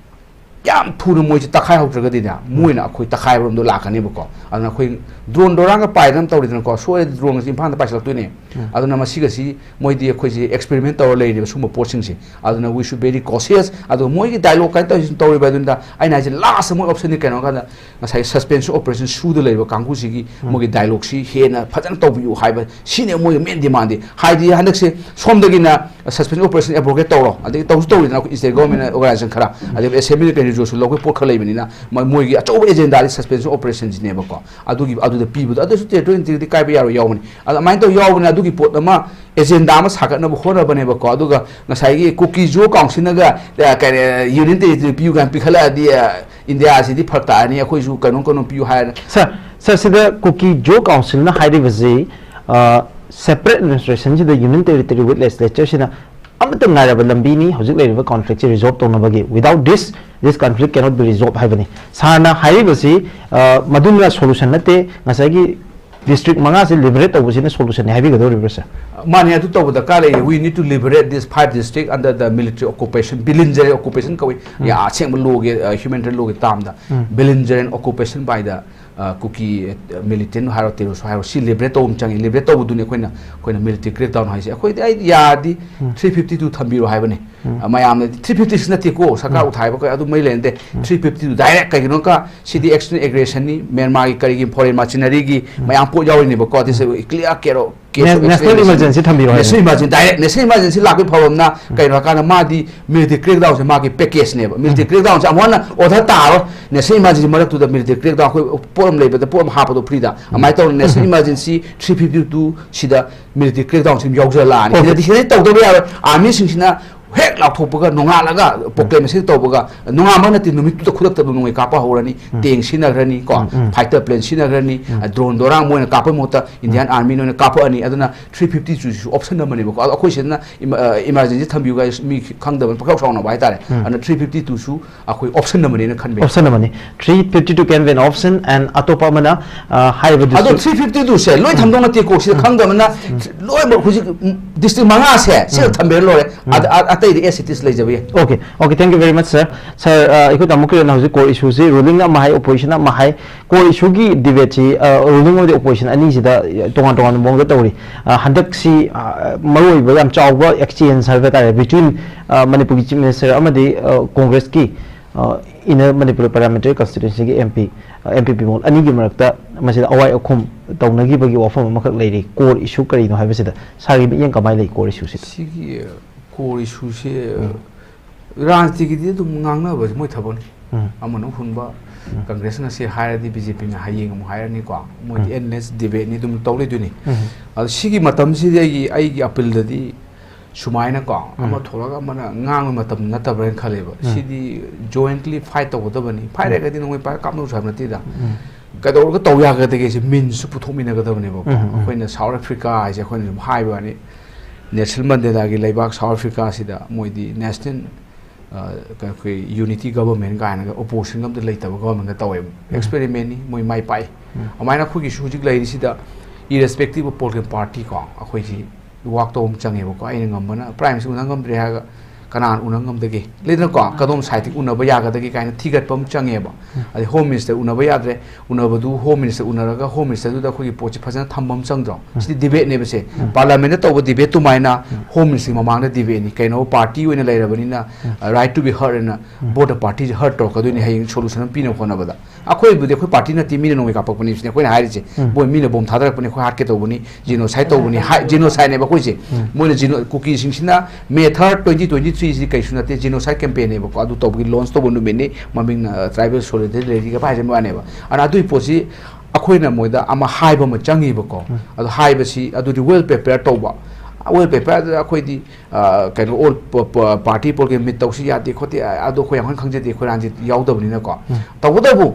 ꯌꯥꯝ ꯊꯨꯅ ꯃꯣꯏꯁꯦ ꯇꯛꯈꯥꯏꯍꯧꯗ꯭ꯔꯒꯗꯤꯅꯦ, ꯃꯣꯏꯅ ꯑꯩꯈꯣꯏ ꯇꯛꯈꯥꯏꯕꯔꯣꯝꯗꯣ ꯂꯥꯛꯀꯅꯦꯕꯀꯣ꯫ ꯑꯗꯨꯅ ꯑꯩꯈꯣꯏ drone ꯗꯣꯔꯥꯟꯒ ꯄꯥꯏꯗꯅ ꯇꯧꯔꯤꯗꯅꯀꯣ, ꯁꯣꯏꯔꯗꯤ droneꯒꯁꯦ ꯏꯝꯐꯥꯜꯗ ꯄꯥꯏꯁꯤꯜꯂꯛꯇꯣꯏꯅꯦ꯫ ꯑꯗꯨꯅ ꯃꯁꯤꯒꯁꯤ ꯃꯣꯏꯗꯤ ꯑꯩꯈꯣꯏꯁꯦ experiment ꯇꯧꯔ ꯂꯩꯔꯦꯕ ꯁꯨꯝꯕ ꯄꯣꯠꯁꯤꯡꯁꯦ꯫ ꯑꯗꯨꯅ we should very cautious꯫ ꯑꯗꯨꯒ ꯃꯣꯏꯒꯤ dialogue ꯀꯥꯏꯅ ꯇꯧꯔꯤꯁꯤꯅ ꯇꯧꯔꯤꯕ ꯑꯗꯨꯗ ꯑꯩꯅ ꯍꯥꯏꯁꯦ, last ꯃꯣꯏ optionꯗꯤ ꯀꯩꯅꯣ ꯍꯥꯏ ꯀꯥꯟꯗ ꯉꯁꯥꯏ suspension operation ꯁꯨꯗ ꯂꯩꯕ ꯀꯥꯡꯕꯨꯁꯤꯒꯤ ꯃꯣꯏꯒꯤ dialogueꯁꯤ ꯍꯦꯟꯅ ꯐꯖꯅ ꯇꯧꯕꯤꯌꯨ ꯍꯥꯏꯕ, ꯁꯤꯅꯦ ꯃꯣꯏꯒꯤ main demandꯗꯤ꯫ ꯍꯥꯏꯗꯤ ꯍꯟꯗꯛꯁꯦ ꯁꯣꯝꯗꯒꯤꯅ suspension operation abrogate ꯇꯧꯔꯣ, ꯑꯗꯒꯤ ꯇꯧꯁꯨ ꯇꯧꯔꯤꯗꯅ ꯑꯩꯈꯣꯏ state government organization ꯈꯔ, ꯑꯗꯒꯤ assembly ꯀꯩꯅꯣ resolution ꯂꯧꯕꯒꯤ ꯄꯣꯠ ꯈꯔ ꯂꯩꯕꯅꯤꯅ, ꯃ-, ꯃꯣꯏꯒꯤ ꯑꯆꯧꯕ agendaꯗꯤ suspension operationꯁꯤꯅꯦꯕꯀꯣ꯫ ꯑꯗꯨꯒꯤ, ꯑꯗꯨꯗ ꯄꯤꯕꯗꯣ, ꯑꯗꯨꯁꯨ territorial integrityꯗꯤ ꯀꯥꯏꯕ ꯌꯥꯔꯣꯏ ꯌꯥꯎꯕꯅꯤ꯫ ꯑꯗꯣ ꯑꯗꯨꯃꯥꯏꯅ ꯇꯧ ꯌꯥꯎꯕꯅꯦ꯫ ꯑꯗꯨꯒꯤ ꯄꯣꯠ ꯑꯃ agenda ꯑꯃ ꯁꯥꯒꯠꯅꯕ ꯍꯣꯠꯅꯕꯅꯦꯕꯀꯣ꯫ ꯑꯗꯨꯒ ꯉꯁꯥꯏꯒꯤ ꯀꯨꯀꯤ ꯖꯣ ꯀꯥꯎꯟꯁꯤꯜꯅꯒ, ꯑ, ꯀꯔꯤ, union territory ꯄꯤꯌꯨ ꯀꯥꯏꯅ ꯄꯤꯈꯠꯂꯛꯑꯗꯤ, ꯑ, ꯏꯟꯗꯤꯌꯥꯁꯤꯗꯤ ꯐꯔꯛ ꯇꯥꯔꯅꯤ, ꯑꯩꯈꯣꯏꯁꯨ ꯀꯩꯅꯣꯝ ꯀꯩꯅꯣꯝ ꯄꯤꯌꯨ ꯍꯥꯏꯔꯅ꯫ Sir, sir, ꯁꯤꯗ ꯀꯨꯀꯤ ꯖꯣ ꯀꯥꯎꯟꯁꯤꯜꯅ ꯍꯥꯏꯔꯤꯕꯁꯤ, ꯑ, separate administrationꯁꯤꯗ union territory with legislatureꯁꯤꯅ ꯑꯃꯠꯇ ꯉꯥꯏꯔꯕ ꯂꯝꯕꯤꯅꯤ ꯍꯧꯖꯤꯛ ꯂꯩꯔꯤꯕ conflictꯁꯤ resolve ꯇꯧꯅꯕꯒꯤ꯫ Without this, this conflict cannot be resolved ꯍꯥꯏꯕꯅꯤ꯫ Sirꯅ ꯍꯥꯏꯔꯤꯕꯁꯤ, ꯑ, ꯃꯗꯨꯅ solution ꯅꯠꯇꯦ, ꯉꯁꯥꯏꯒꯤ district ꯃꯉꯥꯁꯤ liberate ꯇꯧꯕꯁꯤꯅ solutionꯅꯤ ꯍꯥꯏꯕꯤꯒꯗꯧꯔꯤꯕ꯭ꯔꯥ, sir? ꯃꯥꯅꯦ, ꯑꯗꯨ ꯇꯧꯕ ꯗꯔꯀꯥꯔ ꯂꯩꯌꯦ꯫ We need to liberate these five district under the military occupation, belligerent occupation ꯀꯧꯏ꯫ ꯎꯝ꯫ ꯌꯥ, ꯑꯁꯦꯡꯕ lawꯒꯤ, ꯑ, humanitarian lawꯒꯤ termꯗ꯫ Um. Belligerent occupation by the, ꯑ, ꯀꯨꯀꯤ, ꯑ, militant ꯍꯥꯏꯔꯣ, terrorist ꯍꯥꯏꯔꯣ, ꯁꯤ liberate ꯇꯧꯕ ꯑꯃ ꯆꯪꯉꯤ꯫ Liberate ꯇꯧꯕꯗꯨꯅꯤ ꯑꯩꯈꯣꯏꯅ, ꯑꯩꯈꯣꯏꯅ military crackdown ꯍꯥꯏꯁꯦ꯫ ꯑꯩꯈꯣꯏꯗꯤ ꯑꯩ ꯌꯥꯔꯗꯤ ꯎꯝ꯫ Three fifty two ꯊꯝꯕꯤꯔꯣ ꯍꯥꯏꯕꯅꯤ꯫ ꯎꯝ꯫ ꯑ, ꯃꯌꯥꯝꯅ three fifty six ꯅꯠꯇꯦꯀꯣ, ꯁꯔꯀꯥꯔ ꯎꯝ꯫ ꯎꯊꯥꯏꯕ ꯀ-, ꯑꯗꯨ ꯃꯩ ꯂꯩꯅꯗꯦ꯫ ꯎꯝ꯫ Three fifty two direct ꯀꯩꯒꯤꯅꯣ ꯀ-, ꯁꯤꯗꯤ external aggressionꯅꯤ, ꯃ꯭ꯌꯥꯟꯃꯥꯔꯒꯤ ꯀꯔꯤꯒꯤ foreign mercenaryꯒꯤ ꯎꯝ꯫ ꯃꯌꯥꯝ ꯄꯣꯠ ꯌꯥꯎꯔꯤꯅꯦꯕꯀꯣ꯫ This is clear case of, case of National extremism꯫ Emergency ꯊꯝꯕꯤꯔꯣ ꯍꯥꯏꯕꯅꯤ꯫ National emergency, direct national emergency ꯂꯥꯛꯄꯒꯤ ꯐꯕ ꯑꯃꯅ ꯎꯝ꯫ ꯀꯩꯅꯣ ꯍꯥꯏꯀꯥꯟꯗ ꯃꯥꯗꯤ military crackdownꯁꯦ ꯃꯥꯒꯤ packageꯅꯦꯕ꯫ Military ꯎꯝ꯫ Crackdownꯁꯦ ꯑꯃꯨꯛ ꯍꯟꯅ order ꯇꯥꯔꯣꯏ꯫ National emergency ꯃꯔꯛꯇꯨꯗ military crackdown ꯑꯩꯈꯣꯏ ꯄꯣꯠ ꯑꯃ ꯂꯩꯕꯗ ꯄꯣꯠ ꯑꯃ ꯍꯥꯞꯄꯗꯣ freeꯗ꯫ ꯎꯝ꯫ ꯑꯗꯨꯃꯥꯏꯅ ꯇꯧꯅ national ꯎꯝ꯫ Emergency three fifty two ꯁꯤꯗ military crackdownꯁꯤ ꯑꯗꯨꯝ ꯌꯥꯎꯖꯔꯛꯑꯅꯤ꯫ ꯍꯣꯏ꯫ ꯁꯤꯗꯗꯤ, ꯁꯤꯗꯗꯤ ꯇꯧꯗꯕ ꯌꯥꯔꯣꯏ꯫ Armyꯁꯤꯡꯁꯤꯅ ꯍꯦꯛ ꯂꯥꯎꯊꯣꯛꯄꯒ, ꯅꯣꯡꯉꯥꯜꯂꯒ ꯄ꯭ꯔꯣꯀ꯭ꯂꯦꯃꯦꯁꯟ ꯇꯧꯕꯒ, ꯅꯣꯡꯉꯥꯟꯕ ꯅꯠꯇꯦ, ꯅꯨꯃꯤꯠꯇꯨꯗ ꯈꯨꯗꯛꯇ ꯑꯗꯨꯝ ꯅꯣꯡꯃꯩ ꯀꯥꯞꯄ ꯍꯧꯔꯅꯤ, ꯇꯦꯡ ꯁꯤꯖꯤꯟꯅꯈ꯭ꯔꯅꯤ ꯀꯣ, ꯐꯥꯏꯇꯔ ꯄ꯭ꯂꯦꯟ ꯁꯤꯖꯤꯟꯅꯈ꯭ꯔꯅꯤ, ꯗ꯭ꯔꯣꯟ ꯗꯣꯔꯥꯡ ꯃꯣꯏꯅ ꯀꯥꯞꯄꯩ ꯃꯍꯨꯠꯇ ꯏꯟꯗꯤꯌꯥꯟ ꯑꯥꯔꯃꯤꯅ ꯑꯣꯏꯅ ꯀꯥꯞꯄꯛꯑꯅꯤ꯫ ꯑꯗꯨꯅ ꯊ꯭ꯔꯤ ꯐꯤꯐꯇꯤ ꯇꯨꯁꯨ ꯑꯣꯞꯁꯟ ꯑꯃꯅꯦꯕꯀꯣ꯫ ꯑꯗꯣ ꯑꯩꯈꯣꯏ ꯁꯤꯗꯅ ꯏꯃꯥꯔꯖꯦꯟꯁꯤ ꯊꯝꯕꯤꯌꯨ ꯒꯥꯏ ꯃꯤ ꯈꯪꯗꯕꯅ ꯄꯪꯁꯥꯎ ꯁꯥꯎꯅꯕ ꯍꯥꯏꯇꯥꯔꯦ꯫ ꯑꯗꯨꯅ ꯊ꯭ꯔꯤ ꯐꯤꯐꯇꯤ ꯇꯨꯁꯨ ꯑꯩꯈꯣꯏ ꯑꯣꯞꯁꯟ ꯑꯃꯅꯦꯅ ꯈꯟꯕ꯫ ꯑꯣꯞꯁꯟ ꯑꯃꯅꯤ꯫ Three fifty two can be an option and ꯑꯇꯣꯞꯄ ꯑꯃꯅ, ꯑ, ꯍꯥꯏꯕꯗꯨꯁꯨ ꯑꯗꯣ ꯊ꯭ꯔꯤ ꯐꯤꯐꯇꯤ ꯇꯨꯁꯦ ꯂꯣꯏ ꯊꯝꯗꯧ ꯅꯠꯇꯦꯀꯣ꯫ ꯁꯤꯗ ꯈꯪꯗꯕꯅ ꯂꯣꯏꯅꯃꯛ ꯍꯧꯖꯤꯛ ꯗꯤꯁꯇ꯭ꯔꯤꯛ ꯃꯉꯥꯁꯦ ꯁꯤꯗ ꯊꯝꯕꯤꯔ ꯂꯣꯏꯔꯦ꯫ ꯑꯗ-, ꯑ-, ꯑꯇꯩꯗꯤ ꯑꯦꯁ ꯏꯠ ꯏꯁ ꯂꯩꯖꯕ ꯌꯥꯏ꯫ Okay, okay, thank you very much, sir. Sir, ꯑ, ꯑꯩꯈꯣꯏ ꯇꯥꯃꯣ ꯀꯤꯔꯟꯅ ꯍꯧꯖꯤꯛ core issue ꯁꯤ, ruling ꯑꯃ ꯍꯥꯏ, opposition ꯑꯃ ꯍꯥꯏ, core issue ꯒꯤ debate ꯁꯤ, ꯑ, ruling ꯑꯃꯗꯤ opposition ꯑꯅꯤꯁꯤꯗ ꯇꯣꯉꯥꯟ ꯇꯣꯉꯥꯟꯕ ꯃꯑꯣꯡꯗ ꯇꯧꯔꯤ꯫ ꯑ, ꯍꯟꯗꯛꯁꯤ, ꯑ, ꯃꯔꯨꯑꯣꯏꯕ ꯌꯥꯝ ꯆꯥꯎꯕ exchange ꯍꯥꯏꯕ ꯇꯥꯔꯦ, between, ꯑ, ꯃꯅꯤꯄꯨꯔꯒꯤ Chief Minister ꯑꯃꯗꯤ, ꯑ, Congress ꯀꯤ, ꯑ, inner Manipur Parliamentary Constituency ꯒꯤ M P, ꯑ, M P ꯄꯤꯃꯣꯜ ꯑꯅꯤꯒꯤ ꯃꯔꯛꯇ ꯃꯁꯤꯗ ꯑꯋꯥꯏ ꯑꯈꯨꯝ ꯇꯧꯅꯈꯤꯕꯒꯤ ꯋꯥꯐꯝ ꯑꯃꯈꯛ ꯂꯩꯔꯤ꯫ Core issue ꯀꯔꯤꯅꯣ ꯍꯥꯏꯕꯁꯤꯗ ꯁꯥꯔꯒꯤ ꯃꯤꯠꯌꯦꯡ ꯀꯃꯥꯏꯅ ꯂꯩ core issue ꯁꯤꯗ? ꯁꯤꯒꯤ, ꯑ, core issue ꯁꯤ, ꯑ, ꯎꯝ꯫ ꯔꯥꯖꯅꯤꯇꯤꯒꯤꯗꯤ ꯑꯗꯨꯝ ꯉꯥꯡꯅꯕꯁꯦ ꯃꯣꯏ ꯊꯕꯛꯅꯤ꯫ ꯎꯝ꯫ ꯑꯃꯅ ꯑꯃꯨꯛ ꯍꯨꯟꯕ, ꯎꯝ꯫ ꯀꯪꯒ꯭ꯔꯦꯁꯅ ꯁꯤ ꯍꯥꯏꯔꯗꯤ ꯕꯤ ꯖꯦ ꯄꯤꯅ ꯍꯌꯦꯡ ꯑꯃꯨꯛ ꯍꯥꯏꯔꯅꯤꯀꯣ꯫ ꯃꯣꯏꯗꯤ ꯎꯝ꯫ Endless debate ꯅꯤ ꯑꯗꯨꯝ ꯇꯧ ꯂꯩꯗꯣꯏꯅꯤ꯫ ꯎꯝ꯫ ꯑꯗꯣ ꯁꯤꯒꯤ ꯃꯇꯝꯁꯤꯗꯤ ꯑꯩꯒꯤ, ꯑꯩꯒꯤ appeal ꯗꯗꯤ ꯁꯨꯃꯥꯏꯅꯀꯣ, ꯎꯝ꯫ ꯑꯃ ꯊꯣꯛꯂꯒ ꯑꯃꯅ ꯉꯥꯡꯕ ꯃꯇꯝ ꯅꯠꯇꯕ꯭ꯔꯅ ꯈꯜꯂꯦꯕ꯫ ꯎꯝ꯫ ꯁꯤꯗꯤ jointly fight ꯇꯧꯒꯗꯕꯅꯤ꯫ Fight ꯎꯝ꯫ ꯂꯩꯔꯒꯗꯤ ꯅꯣꯡꯃꯩ ꯄꯥꯏꯔꯒ ꯀꯥꯞꯅꯧꯁꯨ ꯍꯥꯏꯕ ꯅꯠꯇꯦꯗ꯫ ꯎꯝ꯫ ꯀꯩꯗꯧꯔꯒ ꯇꯧ ꯌꯥꯒꯗꯒꯦ ꯁꯤ means ꯁꯨ ꯄꯨꯊꯣꯛꯃꯤꯟꯅꯒꯗꯕꯅꯦꯕꯀꯣ꯫ ꯎꯝ, ꯎꯝ꯫ ꯑꯩꯈꯣꯏꯅ South Africa ꯍꯥꯏꯁꯦ ꯑꯩꯈꯣꯏꯅ ꯁꯨꯝ ꯍꯥꯏꯕ ꯋꯥꯅꯤ꯫ Nelson Mandela ꯒꯤ ꯂꯩꯕꯥꯛ South Africa ꯁꯤꯗ ꯃꯣꯏꯗꯤ national, ꯑ, ꯀ-, ꯑꯩꯈꯣꯏ unity government ꯀꯥꯏꯅꯒ opposition ꯒ ꯑꯝꯇ ꯂꯩꯇꯕ government ꯒ ꯇꯧꯋꯦꯕ꯫ ꯎꯝ꯫ Experiment ꯅꯤ, ꯃꯣꯏ ꯃꯥꯏ ꯄꯥꯛꯏ꯫ ꯎꯝ꯫ ꯑꯗꯨꯃꯥꯏꯅ ꯑꯩꯈꯣꯏꯒꯤꯁꯨ ꯍꯧꯖꯤꯛ ꯂꯩꯔꯤꯁꯤꯗ irrespective of political party ꯀꯣ, ꯑꯩꯈꯣꯏꯁꯤ work ꯇꯧꯕ ꯑꯃ ꯆꯪꯉꯦꯕꯀꯣ꯫ ꯑꯩꯅ ꯉꯝꯕꯅ Prime Minister ꯎꯅ ꯉꯝꯗ꯭ꯔꯦ ꯍꯥꯏꯔꯒ ꯀꯅꯥꯅ ꯎꯅ ꯉꯝꯗꯒꯦ? ꯂꯩꯗꯅꯀꯣ, ꯀꯗꯣꯝ side ꯇꯒꯤ ꯎꯅꯕ ꯌꯥꯒꯗꯒꯦ ꯀꯥꯏꯅ ꯊꯤꯒꯠꯄ ꯑꯃ ꯆꯪꯉꯦꯕ꯫ ꯎꯝ꯫ ꯑꯗꯩ Home Minister ꯎꯅꯕ ꯌꯥꯗ꯭ꯔꯦ, ꯎꯅꯕꯗꯨ Home Minister ꯎꯅꯔꯒ Home Minister ꯗꯨꯗ ꯑꯩꯈꯣꯏꯒꯤ ꯄꯣꯠꯁꯦ ꯐꯖꯅ ꯊꯝꯕ ꯑꯃ ꯆꯪꯗ꯭ꯔꯣ? ꯎꯝ꯫ ꯁꯤꯗꯤ debate ꯅꯦꯕ ꯁꯦ꯫ ꯎꯝ꯫ Parliament ꯇ ꯇꯧꯕ debate ꯑꯗꯨꯃꯥꯏꯅ ꯎꯝ꯫ Home Minister ꯒꯤ ꯃꯃꯥꯡꯗ debate ꯅꯤ꯫ ꯀꯩꯅꯣ, party ꯑꯣꯏꯅ ꯂꯩꯔꯕꯅꯤꯅ, ꯎꯝ꯫ ꯑ, right to be heard ꯑꯅ ꯎꯝ꯫ Both the party say heard ꯇꯧꯔꯛꯀꯗꯣꯏꯅꯤ ꯍꯌꯦꯡ solution ꯑꯃ ꯄꯤꯅꯕ ꯍꯣꯠꯅꯕꯗ꯫ ꯑꯩꯈꯣꯏꯕꯨꯗꯤ ꯑꯩꯈꯣꯏ party ꯅꯠꯇꯦ, ꯃꯤꯅ ꯅꯣꯡꯃꯩ ꯀꯥꯞꯄꯛꯄꯅꯤ ꯁꯤꯅꯤ ꯑꯩꯈꯣꯏꯅ ꯍꯥꯏꯔꯤꯁꯦ꯫ ꯎꯝ꯫ ꯃꯣꯏ ꯃꯤꯅ bomb ꯊꯥꯗꯔꯛꯄꯅꯤ, ꯑꯩꯈꯣꯏ ꯍꯥꯠꯀꯦ ꯇꯧꯕꯅꯤ, genocide ꯇꯧꯕꯅꯤ, ꯍꯥꯏ, genocide ꯅꯦꯕ ꯑꯩꯈꯣꯏꯁꯦ꯫ ꯎꯝ꯫ ꯃꯣꯏꯅ geno-, ꯀꯨꯀꯤꯁꯤꯡꯁꯤꯅ May third, twenty twenty three ꯁꯤ ꯀꯩꯁꯨ ꯅꯠꯇꯦ, genocide campaign ꯅꯦꯕꯀꯣ꯫ ꯑꯗꯨ ꯇꯧꯕꯒꯤ launch ꯇꯧꯕ ꯅꯨꯃꯤꯠꯅꯤ, ꯃꯃꯤꯡꯅ, ꯑ, Tribal Solidarity Rally ꯒ ꯍꯥꯏꯖꯕ ꯋꯥꯅꯦꯕ꯫ ꯑꯗꯨꯅ ꯑꯗꯨꯒꯤ ꯄꯣꯠꯁꯤ ꯑꯩꯈꯣꯏꯅ ꯃꯣꯏꯗ ꯑꯃ ꯍꯥꯏꯕ ꯑꯃ ꯆꯪꯉꯤꯕꯀꯣ꯫ ꯎꯝ꯫ ꯑꯗꯣ ꯍꯥꯏꯕꯁꯤ ꯑꯗꯨꯗꯤ well prepare ꯇꯧꯕ, ꯑꯣꯏꯜ ꯄꯦꯄꯔꯗ ꯑꯩꯈꯣꯏꯗꯤ, ꯑ, ꯀꯩꯅꯣ, ꯑꯣꯜ ꯄ-, ꯄ-, ꯄꯥꯔꯇꯤ ꯄꯣꯂꯤꯇꯤꯀꯦꯜ ꯃꯤꯠ ꯇꯧꯁꯤ ꯌꯥꯗꯦ ꯈꯣꯠꯇꯦ, ꯑ-, ꯑꯗꯣ ꯑꯩꯈꯣꯏ ꯌꯥꯝ ꯀꯟꯅ ꯈꯪꯖꯗꯦ, ꯑꯩꯈꯣꯏ ꯔꯥꯖꯅꯤꯇꯤ ꯌꯥꯎꯗꯕꯅꯤꯅꯀꯣ꯫ ꯎꯝ꯫ ꯇꯧꯕꯇꯕꯨ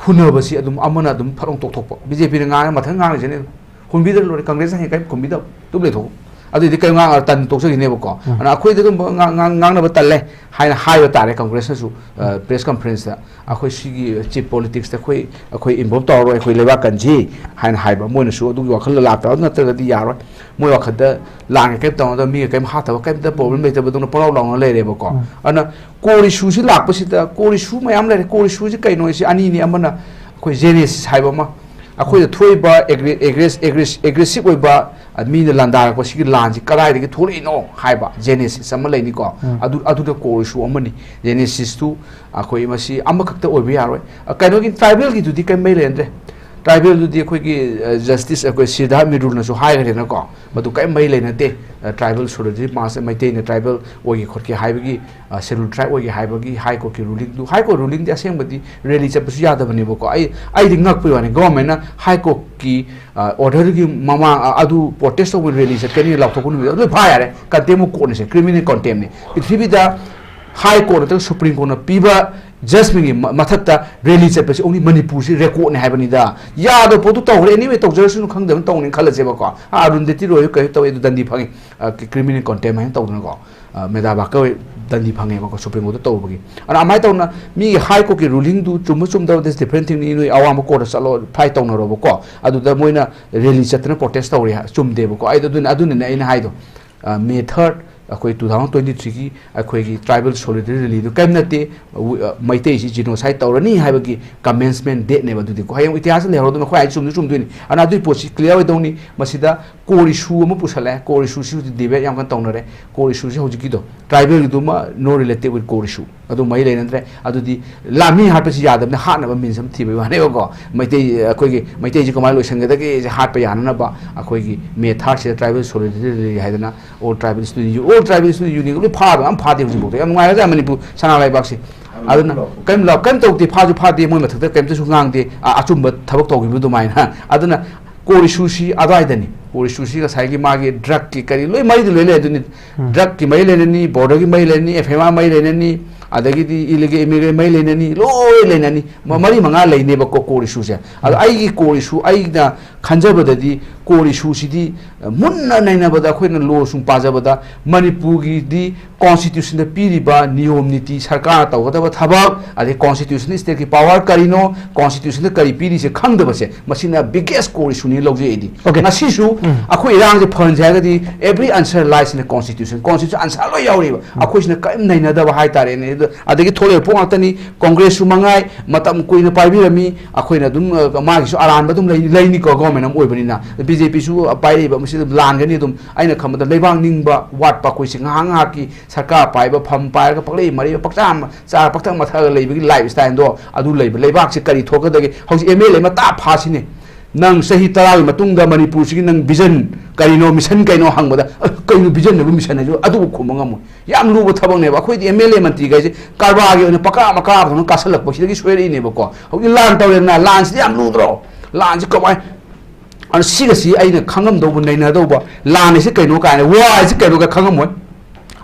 ꯍꯨꯟꯅꯕꯁꯤ ꯑꯗꯨꯝ ꯑꯃꯅ ꯑꯗꯨꯝ ꯐꯠ ꯂꯥꯎ ꯇꯣꯛꯊꯣꯛꯄ꯫ ꯕꯤ ꯖꯦ ꯄꯤꯅ ꯉꯥꯡꯉꯦ, ꯃꯊꯪ ꯉꯥꯡꯉꯤꯁꯤꯅꯦ, ꯍꯨꯟꯕꯤꯗ꯭ꯔ ꯂꯣꯏꯔꯦ, ꯀꯪꯒ꯭ꯔꯦꯁꯅ ꯍꯌꯦꯡ ꯀꯔꯤꯝ ꯈꯨꯝꯕꯤꯗꯕ, ꯑꯗꯨꯝ ꯂꯩꯊꯣꯛꯄ꯫ ꯑꯗꯨꯏꯗꯤ ꯀꯔꯤꯝ ꯉꯥꯡꯉ ꯇꯟ ꯇꯣꯛꯆꯈꯤꯅꯦꯕꯀꯣ꯫ ꯎꯝ꯫ ꯑꯗꯨꯅ ꯑꯩꯈꯣꯏꯗꯤ ꯑꯗꯨꯝꯕ ꯉꯥꯡ-, ꯉꯥꯡ-, ꯉꯥꯡꯅꯕ ꯇꯜꯂꯦ ꯍꯥꯏꯅ ꯍꯥꯏꯕ ꯇꯥꯔꯦ ꯀꯪꯒ꯭ꯔꯦꯁꯅꯁꯨ, ꯑ, ꯎꯝ꯫ ꯄ꯭ꯔꯦꯁ ꯀꯟꯐꯔꯦꯟꯁꯇ꯫ ꯑꯩꯈꯣꯏ ꯁꯤꯒꯤ ꯆꯤꯞ ꯄꯣꯂꯤꯇꯤꯛꯁꯇ ꯑꯩꯈꯣꯏ, ꯑꯩꯈꯣꯏ ꯏꯟꯚꯣꯜꯕ ꯇꯧꯔꯔꯣꯏ, ꯑꯩꯈꯣꯏ ꯂꯩꯕꯥꯛ ꯀꯟꯁꯤ ꯍꯥꯏꯅ ꯍꯥꯏꯕ꯫ ꯃꯣꯏꯅꯁꯨ ꯑꯗꯨꯒꯤ ꯋꯥꯈꯜꯗ ꯂꯥꯛꯇꯕ ꯅꯠꯇ꯭ꯔꯒꯗꯤ ꯌꯥꯔꯣꯏ꯫ ꯃꯣꯏ ꯋꯥꯈꯜꯗ ꯂꯥꯟꯒ ꯀꯔꯤꯝ ꯇꯧꯅꯗꯕ, ꯃꯤꯒ ꯀꯔꯤꯝ ꯍꯥꯠꯇꯕ, ꯀꯔꯤꯝꯇ ꯄ꯭ꯔꯣꯕ꯭ꯂꯦꯝ ꯂꯩꯇꯕꯗꯧꯅ ꯄꯪꯂꯥꯎ ꯂꯥꯎꯅ ꯂꯩꯔꯦꯕꯀꯣ꯫ ꯎꯝ꯫ ꯑꯗꯨꯅ ꯀꯣꯔ ꯏꯁꯨꯁꯤ ꯂꯥꯛꯄꯁꯤꯗ, ꯀꯣꯔ ꯏꯁꯨ ꯃꯌꯥꯝ ꯂꯩꯔꯦ꯫ ꯀꯣꯔ ꯏꯁꯨꯁꯤ ꯀꯩꯅꯣ ꯍꯥꯏꯁꯤ ꯑꯅꯤꯅꯤ, ꯑꯃꯅ ꯑꯩꯈꯣꯏ ꯖꯦꯅꯦꯁꯤꯁ ꯍꯥꯏꯕ ꯑꯃ, ꯑꯩꯈꯣꯏꯗ ꯊꯣꯛꯏꯕ ꯑꯦꯒ꯭ꯔꯦ-, ꯑꯦꯒ꯭ꯔꯦꯁ-, ꯑꯦꯒ꯭ꯔꯦꯁ-, ꯑꯦꯒ꯭ꯔꯦꯁꯤꯞ ꯑꯣꯏꯕ, ꯑ, ꯃꯤꯅ ꯂꯥꯟꯗꯥꯔꯛꯄ ꯁꯤꯒꯤ ꯂꯥꯟꯁꯤ ꯀꯗꯥꯏꯗꯒꯤ ꯊꯣꯛꯂꯛꯏꯅꯣ ꯍꯥꯏꯕ ꯖꯦꯅꯦꯁꯤꯁ ꯑꯃ ꯂꯩꯅꯤꯀꯣ꯫ ꯎꯝ꯫ ꯑꯗꯨ, ꯑꯗꯨꯗ ꯀꯣꯔ ꯏꯁꯨ ꯑꯃꯅꯤ꯫ ꯖꯦꯅꯦꯁꯤꯁꯇꯨ ꯑꯩꯈꯣꯏ ꯃꯁꯤ ꯑꯃꯈꯛꯇ ꯑꯣꯏꯕ ꯌꯥꯔꯣꯏ꯫ ꯑ, ꯀꯩꯅꯣꯒꯤ ꯇ꯭ꯔꯥꯏꯕꯦꯜꯒꯤꯗꯨꯗꯤ ꯀꯔꯤꯝ ꯃꯔꯤ ꯂꯩꯅꯗ꯭ꯔꯦ꯫ ꯇ꯭ꯔꯥꯏꯕꯦꯜꯗꯨꯗꯤ ꯑꯩꯈꯣꯏꯒꯤ, ꯑ, ꯖꯁꯇꯤꯁ ꯑꯩꯈꯣꯏ ꯁꯤꯗꯥꯔꯊ ꯃꯤꯔꯨꯜꯅꯁꯨ ꯍꯥꯏꯈ꯭ꯔꯦꯅꯀꯣ, ꯃꯗꯨ ꯀꯔꯤꯝ ꯃꯔꯤ ꯂꯩꯅꯗꯦ꯫ ꯑ, ꯇ꯭ꯔꯥꯏꯕꯦꯜ ꯁꯣꯂꯤꯗꯔꯤꯇꯤ ꯃꯥꯔꯆ, ꯃꯩꯇꯩꯅ ꯇ꯭ꯔꯥꯏꯕꯦꯜ ꯑꯣꯏꯒꯦ ꯈꯣꯠꯀꯦ ꯍꯥꯏꯕꯒꯤ, ꯑ, ꯁꯦꯗꯨꯜ ꯇ꯭ꯔꯥꯏꯕ ꯑꯣꯏꯒꯦ ꯍꯥꯏꯕꯒꯤ ꯍꯥꯏ ꯀꯣꯔꯠꯀꯤ ꯔꯨꯂꯤꯡꯗꯨ, ꯍꯥꯏ ꯀꯣꯔꯠ ꯔꯨꯂꯤꯡꯗꯤ ꯑꯁꯦꯡꯕꯗꯤ ꯔꯦꯂꯤ ꯆꯠꯄꯁꯨ ꯌꯥꯗꯕꯅꯦꯕꯀꯣ꯫ ꯑꯩ, ꯑꯩꯗꯤ ꯉꯛꯄꯒꯤ ꯋꯥꯅꯤ, ꯒꯣꯚꯔꯟꯃꯦꯟꯅ ꯍꯥꯏ ꯀꯣꯔꯠꯀꯤ, ꯑ, ꯑꯣꯔꯗꯔꯒꯤ ꯃꯃꯥꯡ, ꯑ, ꯑꯗꯨ ꯄ꯭ꯔꯣꯇꯦꯁ ꯇꯧꯕ ꯔꯦꯂꯤ ꯆꯠꯀꯅꯤ ꯂꯥꯎꯊꯣꯛꯄ ꯅꯨꯃꯤꯠꯇ ꯂꯣꯏ ꯐꯥ ꯌꯥꯔꯦ꯫ ꯀꯟꯇꯦꯝ ꯑꯣꯐ ꯀꯣꯔꯠꯅꯤꯁꯦ, ꯀ꯭ꯔꯤꯃꯤꯅꯦꯜ ꯀꯟꯇꯦꯝꯅꯤ꯫ ꯄ꯭ꯔꯤꯊꯤꯕꯤꯗ ꯍꯥꯏ ꯀꯣꯔꯠ ꯅꯠꯇ꯭ꯔꯒ ꯁꯨꯄ꯭ꯔꯤꯝ ꯀꯣꯔꯠꯅ ꯄꯤꯕ ꯖꯁꯃꯦꯟꯒꯤ ꯃ-, ꯃꯊꯛꯇ ꯔꯦꯂꯤ ꯆꯠꯄꯁꯤ only ꯃꯅꯤꯄꯨꯔꯁꯤ ꯔꯦꯀꯣꯔꯠꯅꯤ ꯍꯥꯏꯕꯅꯤꯗ꯫ ꯌꯥꯗꯕ ꯄꯣꯠꯇꯨ ꯇꯧꯈ꯭ꯔꯦ, anyway ꯇꯧꯖꯔꯁꯅꯨ, ꯈꯪꯗꯕꯅ ꯇꯧꯅꯤ ꯈꯜꯂꯁꯦꯕꯀꯣ꯫ ꯑꯥ, ꯑꯔꯨꯟꯗꯇꯤ ꯔꯣꯏ ꯀꯩꯅꯣ ꯇꯧꯋꯦ, ꯑꯗꯨ ꯗꯟꯗꯤ ꯐꯪꯉꯤ, ꯑ, ꯀ꯭ꯔꯤꯃꯤꯅꯦꯜ ꯀꯟꯇꯦꯝ ꯍꯥꯏꯅ ꯇꯧꯗꯅꯀꯣ꯫ ꯑ, ꯃꯦꯗꯥ ꯕꯥꯀꯔ ꯍꯣꯏ ꯗꯟꯗꯤ ꯐꯪꯉꯦꯕꯀꯣ, ꯁꯨꯄ꯭ꯔꯤꯝ ꯀꯣꯔꯠꯇ ꯇꯧꯕꯒꯤ꯫ ꯑꯗꯨꯅ ꯑꯗꯨꯃꯥꯏꯅ ꯇꯧꯅ ꯃꯤꯒꯤ ꯍꯥꯏ ꯀꯣꯔꯠꯀꯤ ꯔꯨꯂꯤꯡꯗꯨ ꯆꯨꯝꯕ ꯆꯨꯝꯗꯕ, that's different thingꯅꯤ, ꯅꯣꯏ ꯑꯋꯥꯡꯕ ꯀꯣꯔꯠꯇ ꯆꯠꯂꯣ, ꯐꯥꯏꯠ ꯇꯧꯅꯔꯣꯕꯀꯣ꯫ ꯑꯗꯨꯗ ꯃꯣꯏꯅ ꯔꯦꯂꯤ ꯆꯠꯇꯅ ꯄ꯭ꯔꯣꯇꯦꯁ ꯇꯧꯔꯦ ꯍꯥꯏ-, ꯆꯨꯝꯗꯦꯕꯀꯣ꯫ ꯑꯩꯗꯣ ꯑꯗꯨꯅ, ꯑꯗꯨꯅꯅꯦ ꯑꯩꯅ ꯍꯥꯏꯗꯣ, ꯑ, ꯃꯦ ꯊꯥꯔꯠ ꯑꯩꯈꯣꯏ two thousand twenty threeꯒꯤ ꯑꯩꯈꯣꯏꯒꯤ ꯇ꯭ꯔꯥꯏꯕꯦꯜ ꯁꯣꯂꯤꯗꯔꯤꯇꯤ ꯔꯦꯂꯤꯗꯨ ꯀꯔꯤꯝ ꯅꯠꯇꯦ, ꯋꯤ-, ꯑ, ꯃꯩꯇꯩꯁꯤ ꯖꯤꯅꯣꯁꯥꯏꯠ ꯇꯧꯔꯅꯤ ꯍꯥꯏꯕꯒꯤ ꯀꯃꯦꯟꯁꯃꯦꯟ ꯗꯦꯠꯅꯦꯕ꯫ ꯑꯗꯨꯗꯤꯀꯣ, ꯍꯌꯦꯡ ꯏꯇꯤꯍꯥꯁꯇ ꯂꯩꯍꯧꯔꯗꯧꯅꯤ, ꯑꯩꯈꯣꯏ ꯍꯥꯏꯗꯤ ꯆꯨꯝꯗꯤ ꯆꯨꯝꯗꯣꯏꯅꯤ꯫ ꯑꯗꯨꯅ ꯑꯗꯨꯒꯤ ꯄꯣꯠꯁꯤ ꯀ꯭ꯂꯤꯌꯥꯔ ꯑꯣꯏꯗꯧꯅꯤ꯫ ꯃꯁꯤꯗ ꯀꯣꯔ ꯏꯁꯨ ꯑꯃ ꯄꯨꯁꯜꯂꯛꯑꯦ꯫ ꯀꯣꯔ ꯏꯁꯨꯁꯤ ꯍꯧꯖꯤꯛ ꯗꯤꯕꯦꯠ ꯌꯥꯝ ꯀꯟꯅ ꯇꯧꯅꯔꯦ꯫ ꯀꯣꯔ ꯏꯁꯨꯁꯤ ꯍꯧꯖꯤꯛꯀꯤꯗꯣ, ꯇ꯭ꯔꯥꯏꯕꯦꯜꯒꯤꯗꯨꯃ no related with core issue, ꯑꯗꯨ ꯃꯔꯤ ꯂꯩꯅꯗ꯭ꯔꯦ꯫ ꯑꯗꯨꯗꯤ ꯂꯥꯟꯃꯤ ꯍꯥꯠꯄꯁꯤ ꯌꯥꯗꯕꯅꯤ, ꯍꯥꯠꯅꯕ ꯃꯤꯟꯁ ꯑꯃ ꯊꯤꯕꯒꯤ ꯋꯥꯅꯦꯕꯀꯣ꯫ ꯃꯩꯇꯩ, ꯑꯩꯈꯣꯏꯒꯤ ꯃꯩꯇꯩꯁꯤ ꯀꯃꯥꯏꯅ ꯂꯣꯏꯁꯤꯟꯒꯗꯒꯦꯁꯦ ꯍꯥꯠꯄ ꯌꯥꯅꯅꯕ ꯑꯩꯈꯣꯏꯒꯤ ꯃꯦ ꯊꯥꯔꯠꯁꯤꯗ ꯇ꯭ꯔꯥꯏꯕꯦꯜ ꯁꯣꯂꯤꯗꯔꯤꯇꯤ ꯔꯦꯂꯤ ꯍꯥꯏꯗꯅ, ꯑꯣꯜ ꯇ꯭ꯔꯥꯏꯕꯦꯜ ꯁ꯭ꯇꯨꯗꯦꯟ ꯌꯨ-, ꯑꯣꯜ ꯇ꯭ꯔꯥꯏꯕꯦꯜ ꯁ꯭ꯇꯨꯗꯦꯟ ꯌꯨꯅꯤꯌꯟꯒ ꯂꯣꯏ ꯐꯥꯗꯕ ꯌꯥꯝ ꯐꯥꯗꯦ ꯍꯧꯖꯤꯛꯐꯥꯎꯗ꯫ ꯌꯥꯝ ꯅꯨꯡꯉꯥꯏꯔꯖꯥꯠ ꯃꯅꯤꯄꯨꯔ ꯁꯅꯥ ꯂꯩꯕꯥꯛꯁꯦ꯫ ꯑꯗꯨꯅ ꯀꯔꯤꯝ ꯂ-, ꯀꯔꯤꯝ ꯇꯧꯗꯦ, ꯐꯥꯁꯨ ꯐꯥꯗꯦ, ꯃꯣꯏ ꯃꯊꯛꯇ ꯀꯔꯤꯝꯇꯁꯨ ꯉꯥꯡꯗꯦ, ꯑ-, ꯑꯆꯨꯝꯕ ꯊꯕꯛ ꯇꯧꯈꯤꯕ ꯑꯗꯨꯃꯥꯏꯅ꯫ ꯑꯗꯨꯅ core issue ꯁꯤ ꯑꯗꯨꯋꯥꯏꯗꯅꯤ꯫ Core issue ꯁꯤ ꯉꯁꯥꯏꯒꯤ ꯃꯥꯒꯤ drug ꯀꯤ ꯀꯔꯤ ꯂꯣꯏ ꯃꯔꯤꯗꯤ ꯂꯣꯏ ꯂꯩ ꯑꯗꯨꯅꯤ꯫ ꯎꯝ꯫ Drug ꯀꯤ ꯃꯔꯤ ꯂꯩꯅꯅꯤ, border ꯒꯤ ꯃꯔꯤ ꯂꯩꯅꯅꯤ, F M R ꯃꯔꯤ ꯂꯩꯅꯅꯤ, ꯑꯗꯒꯤꯗꯤ illegal immigrant ꯃꯔꯤ ꯂꯩꯅꯅꯤ, ꯂꯣꯏ ꯂꯩꯅꯅꯤ꯫ ꯃ-, ꯎꯝ꯫ ꯃꯔꯤ ꯃꯉꯥ ꯂꯩꯅꯦꯕꯀꯣ core issue ꯁꯦ꯫ ꯑꯗꯣ ꯎꯝ꯫ ꯑꯩꯒꯤ core issue, ꯑꯩꯅ ꯈꯟꯖꯕꯗꯗꯤ core issue ꯁꯤꯗꯤ, ꯑ, ꯃꯨꯟꯅ ꯅꯩꯅꯕꯗ ꯑꯩꯈꯣꯏꯅ law ꯁꯨꯝ ꯄꯥꯖꯕꯗ ꯃꯅꯤꯄꯨꯔꯒꯤꯗꯤ constitution ꯗ ꯄꯤꯔꯤꯕ ꯅꯤꯌꯣꯝ ꯅꯤꯇꯤ, ꯁꯔꯀꯥꯔꯅ ꯇꯧꯒꯗꯕ ꯊꯕꯛ, ꯑꯗꯩ constitution ꯗ state ꯀꯤ power ꯀꯔꯤꯅꯣ, constitution ꯗ ꯀꯔꯤ ꯄꯤꯔꯤꯁꯦ ꯈꯪꯗꯕꯁꯦ, ꯃꯁꯤꯅ biggest core issue ꯅꯤ ꯂꯧꯖꯩ ꯑꯩꯗꯤ꯫ Okay꯫ ꯉꯁꯤꯁꯨ ꯎꯝ꯫ ꯑꯩꯈꯣꯏ ꯏꯔꯥꯡꯁꯦ ꯐꯍꯟꯁꯦ ꯍꯥꯏꯔꯒꯗꯤ every answer lies in the constitution꯫ Constitution answer ꯂꯣꯏ ꯌꯥꯎꯔꯤꯕ꯫ ꯎꯝ꯫ ꯑꯩꯈꯣꯏꯁꯤꯅ ꯀꯔꯤꯝ ꯅꯩꯅꯗꯕ ꯍꯥꯏꯇꯥꯔꯦꯅꯦ꯫ ꯑꯗꯨ, ꯑꯗꯒꯤ ꯊꯣꯛꯂꯛꯏꯕ ꯄꯣꯠ ꯉꯥꯛꯇꯅꯤ꯫ Congress ꯁꯨ ꯃꯉꯥꯏ ꯃꯇꯝ ꯀꯨꯏꯅ ꯄꯥꯏꯕꯤꯔꯝꯃꯤ꯫ ꯑꯩꯈꯣꯏꯅ ꯑꯗꯨꯝ, ꯑ, ꯃꯥꯒꯤꯁꯨ ꯑꯔꯥꯟꯕ ꯑꯗꯨꯝ ꯂꯩ-, ꯂꯩꯅꯤꯀꯣ, government ꯑꯃ ꯑꯣꯏꯕꯅꯤꯅ꯫ B J P ꯁꯨ ꯄꯥꯏꯔꯛꯏꯕ, ꯃꯁꯤ ꯑꯗꯨꯝ ꯂꯥꯟꯒꯅꯤ ꯑꯗꯨꯝ꯫ ꯑꯩꯅ ꯈꯟꯕꯗ ꯂꯩꯕꯥꯛ ꯅꯤꯡꯕ ꯋꯥꯠꯄ ꯑꯩꯈꯣꯏꯁꯦ ꯉꯥꯏꯍꯥꯛ ꯉꯥꯏꯍꯥꯛꯀꯤ ꯁꯔꯀꯥꯔ ꯄꯥꯏꯕ, ꯐꯝ ꯄꯥꯏꯔꯒ ꯄꯪꯂꯩ ꯃꯔꯩꯕ, ꯄꯪꯆꯥ ꯃ-, ꯆꯥ ꯄꯪꯊꯛ ꯃꯊꯛꯑꯒ ꯂꯩꯕꯒꯤ life style ꯗꯣ ꯑꯗꯨ ꯂꯩꯕ꯫ ꯂꯩꯕꯥꯛꯁꯤ ꯀꯔꯤ ꯊꯣꯛꯀꯗꯒꯦ? ꯍꯧꯖꯤꯛ M L A ꯃꯇꯥ ꯐꯥꯁꯤꯅꯦ꯫ ꯅꯪ ꯆꯍꯤ ꯇꯔꯥꯒꯤ ꯃꯇꯨꯡꯗ ꯃꯅꯤꯄꯨꯔꯁꯤꯒꯤ ꯅꯪ vision ꯀꯔꯤꯅꯣ, mission ꯀꯩꯅꯣ ꯍꯪꯕꯗ, "ꯑ, ꯀꯩꯅꯣ vision ꯍꯥꯏꯕꯨ, mission ꯍꯥꯏꯁꯤꯕꯨ?" ꯑꯗꯨꯕꯨ ꯈꯨꯝꯕ ꯉꯝꯃꯣꯏ꯫ ꯌꯥꯝ ꯂꯨꯕ ꯊꯕꯛꯅꯦꯕ꯫ ꯑꯩꯈꯣꯏꯗꯤ M L A ꯃꯟꯇ꯭ꯔꯤꯈꯩꯁꯦ ꯀꯔꯕꯥꯔꯒꯤ ꯑꯣꯏꯅ ꯄꯀꯥ ꯃꯀꯥ ꯐꯖꯅ ꯀꯥꯁꯜꯂꯛꯄꯁꯤꯗꯒꯤ ꯁꯣꯏꯔꯛꯏꯅꯦꯕꯀꯣ꯫ ꯍꯧꯖꯤꯛ ꯂꯥꯟ ꯇꯧꯔꯦꯗꯅ, ꯂꯥꯟꯁꯤꯗꯤ ꯌꯥꯝ ꯂꯨꯗ꯭ꯔꯣ? ꯂꯥꯟꯁꯤ ꯀꯃꯥꯏ-, ꯑꯗꯨ ꯁꯤꯒꯁꯤ ꯑꯩꯅ ꯈꯪꯉꯝꯗꯧꯕ, ꯅꯩꯅꯗꯧꯕ, ꯂꯥꯟ ꯍꯥꯏꯁꯤ ꯀꯩꯅꯣ ꯀꯥꯏꯅ, war ꯍꯥꯏꯁꯤ ꯀꯩꯅꯣꯒ ꯈꯪꯉꯝꯃꯣꯏ꯫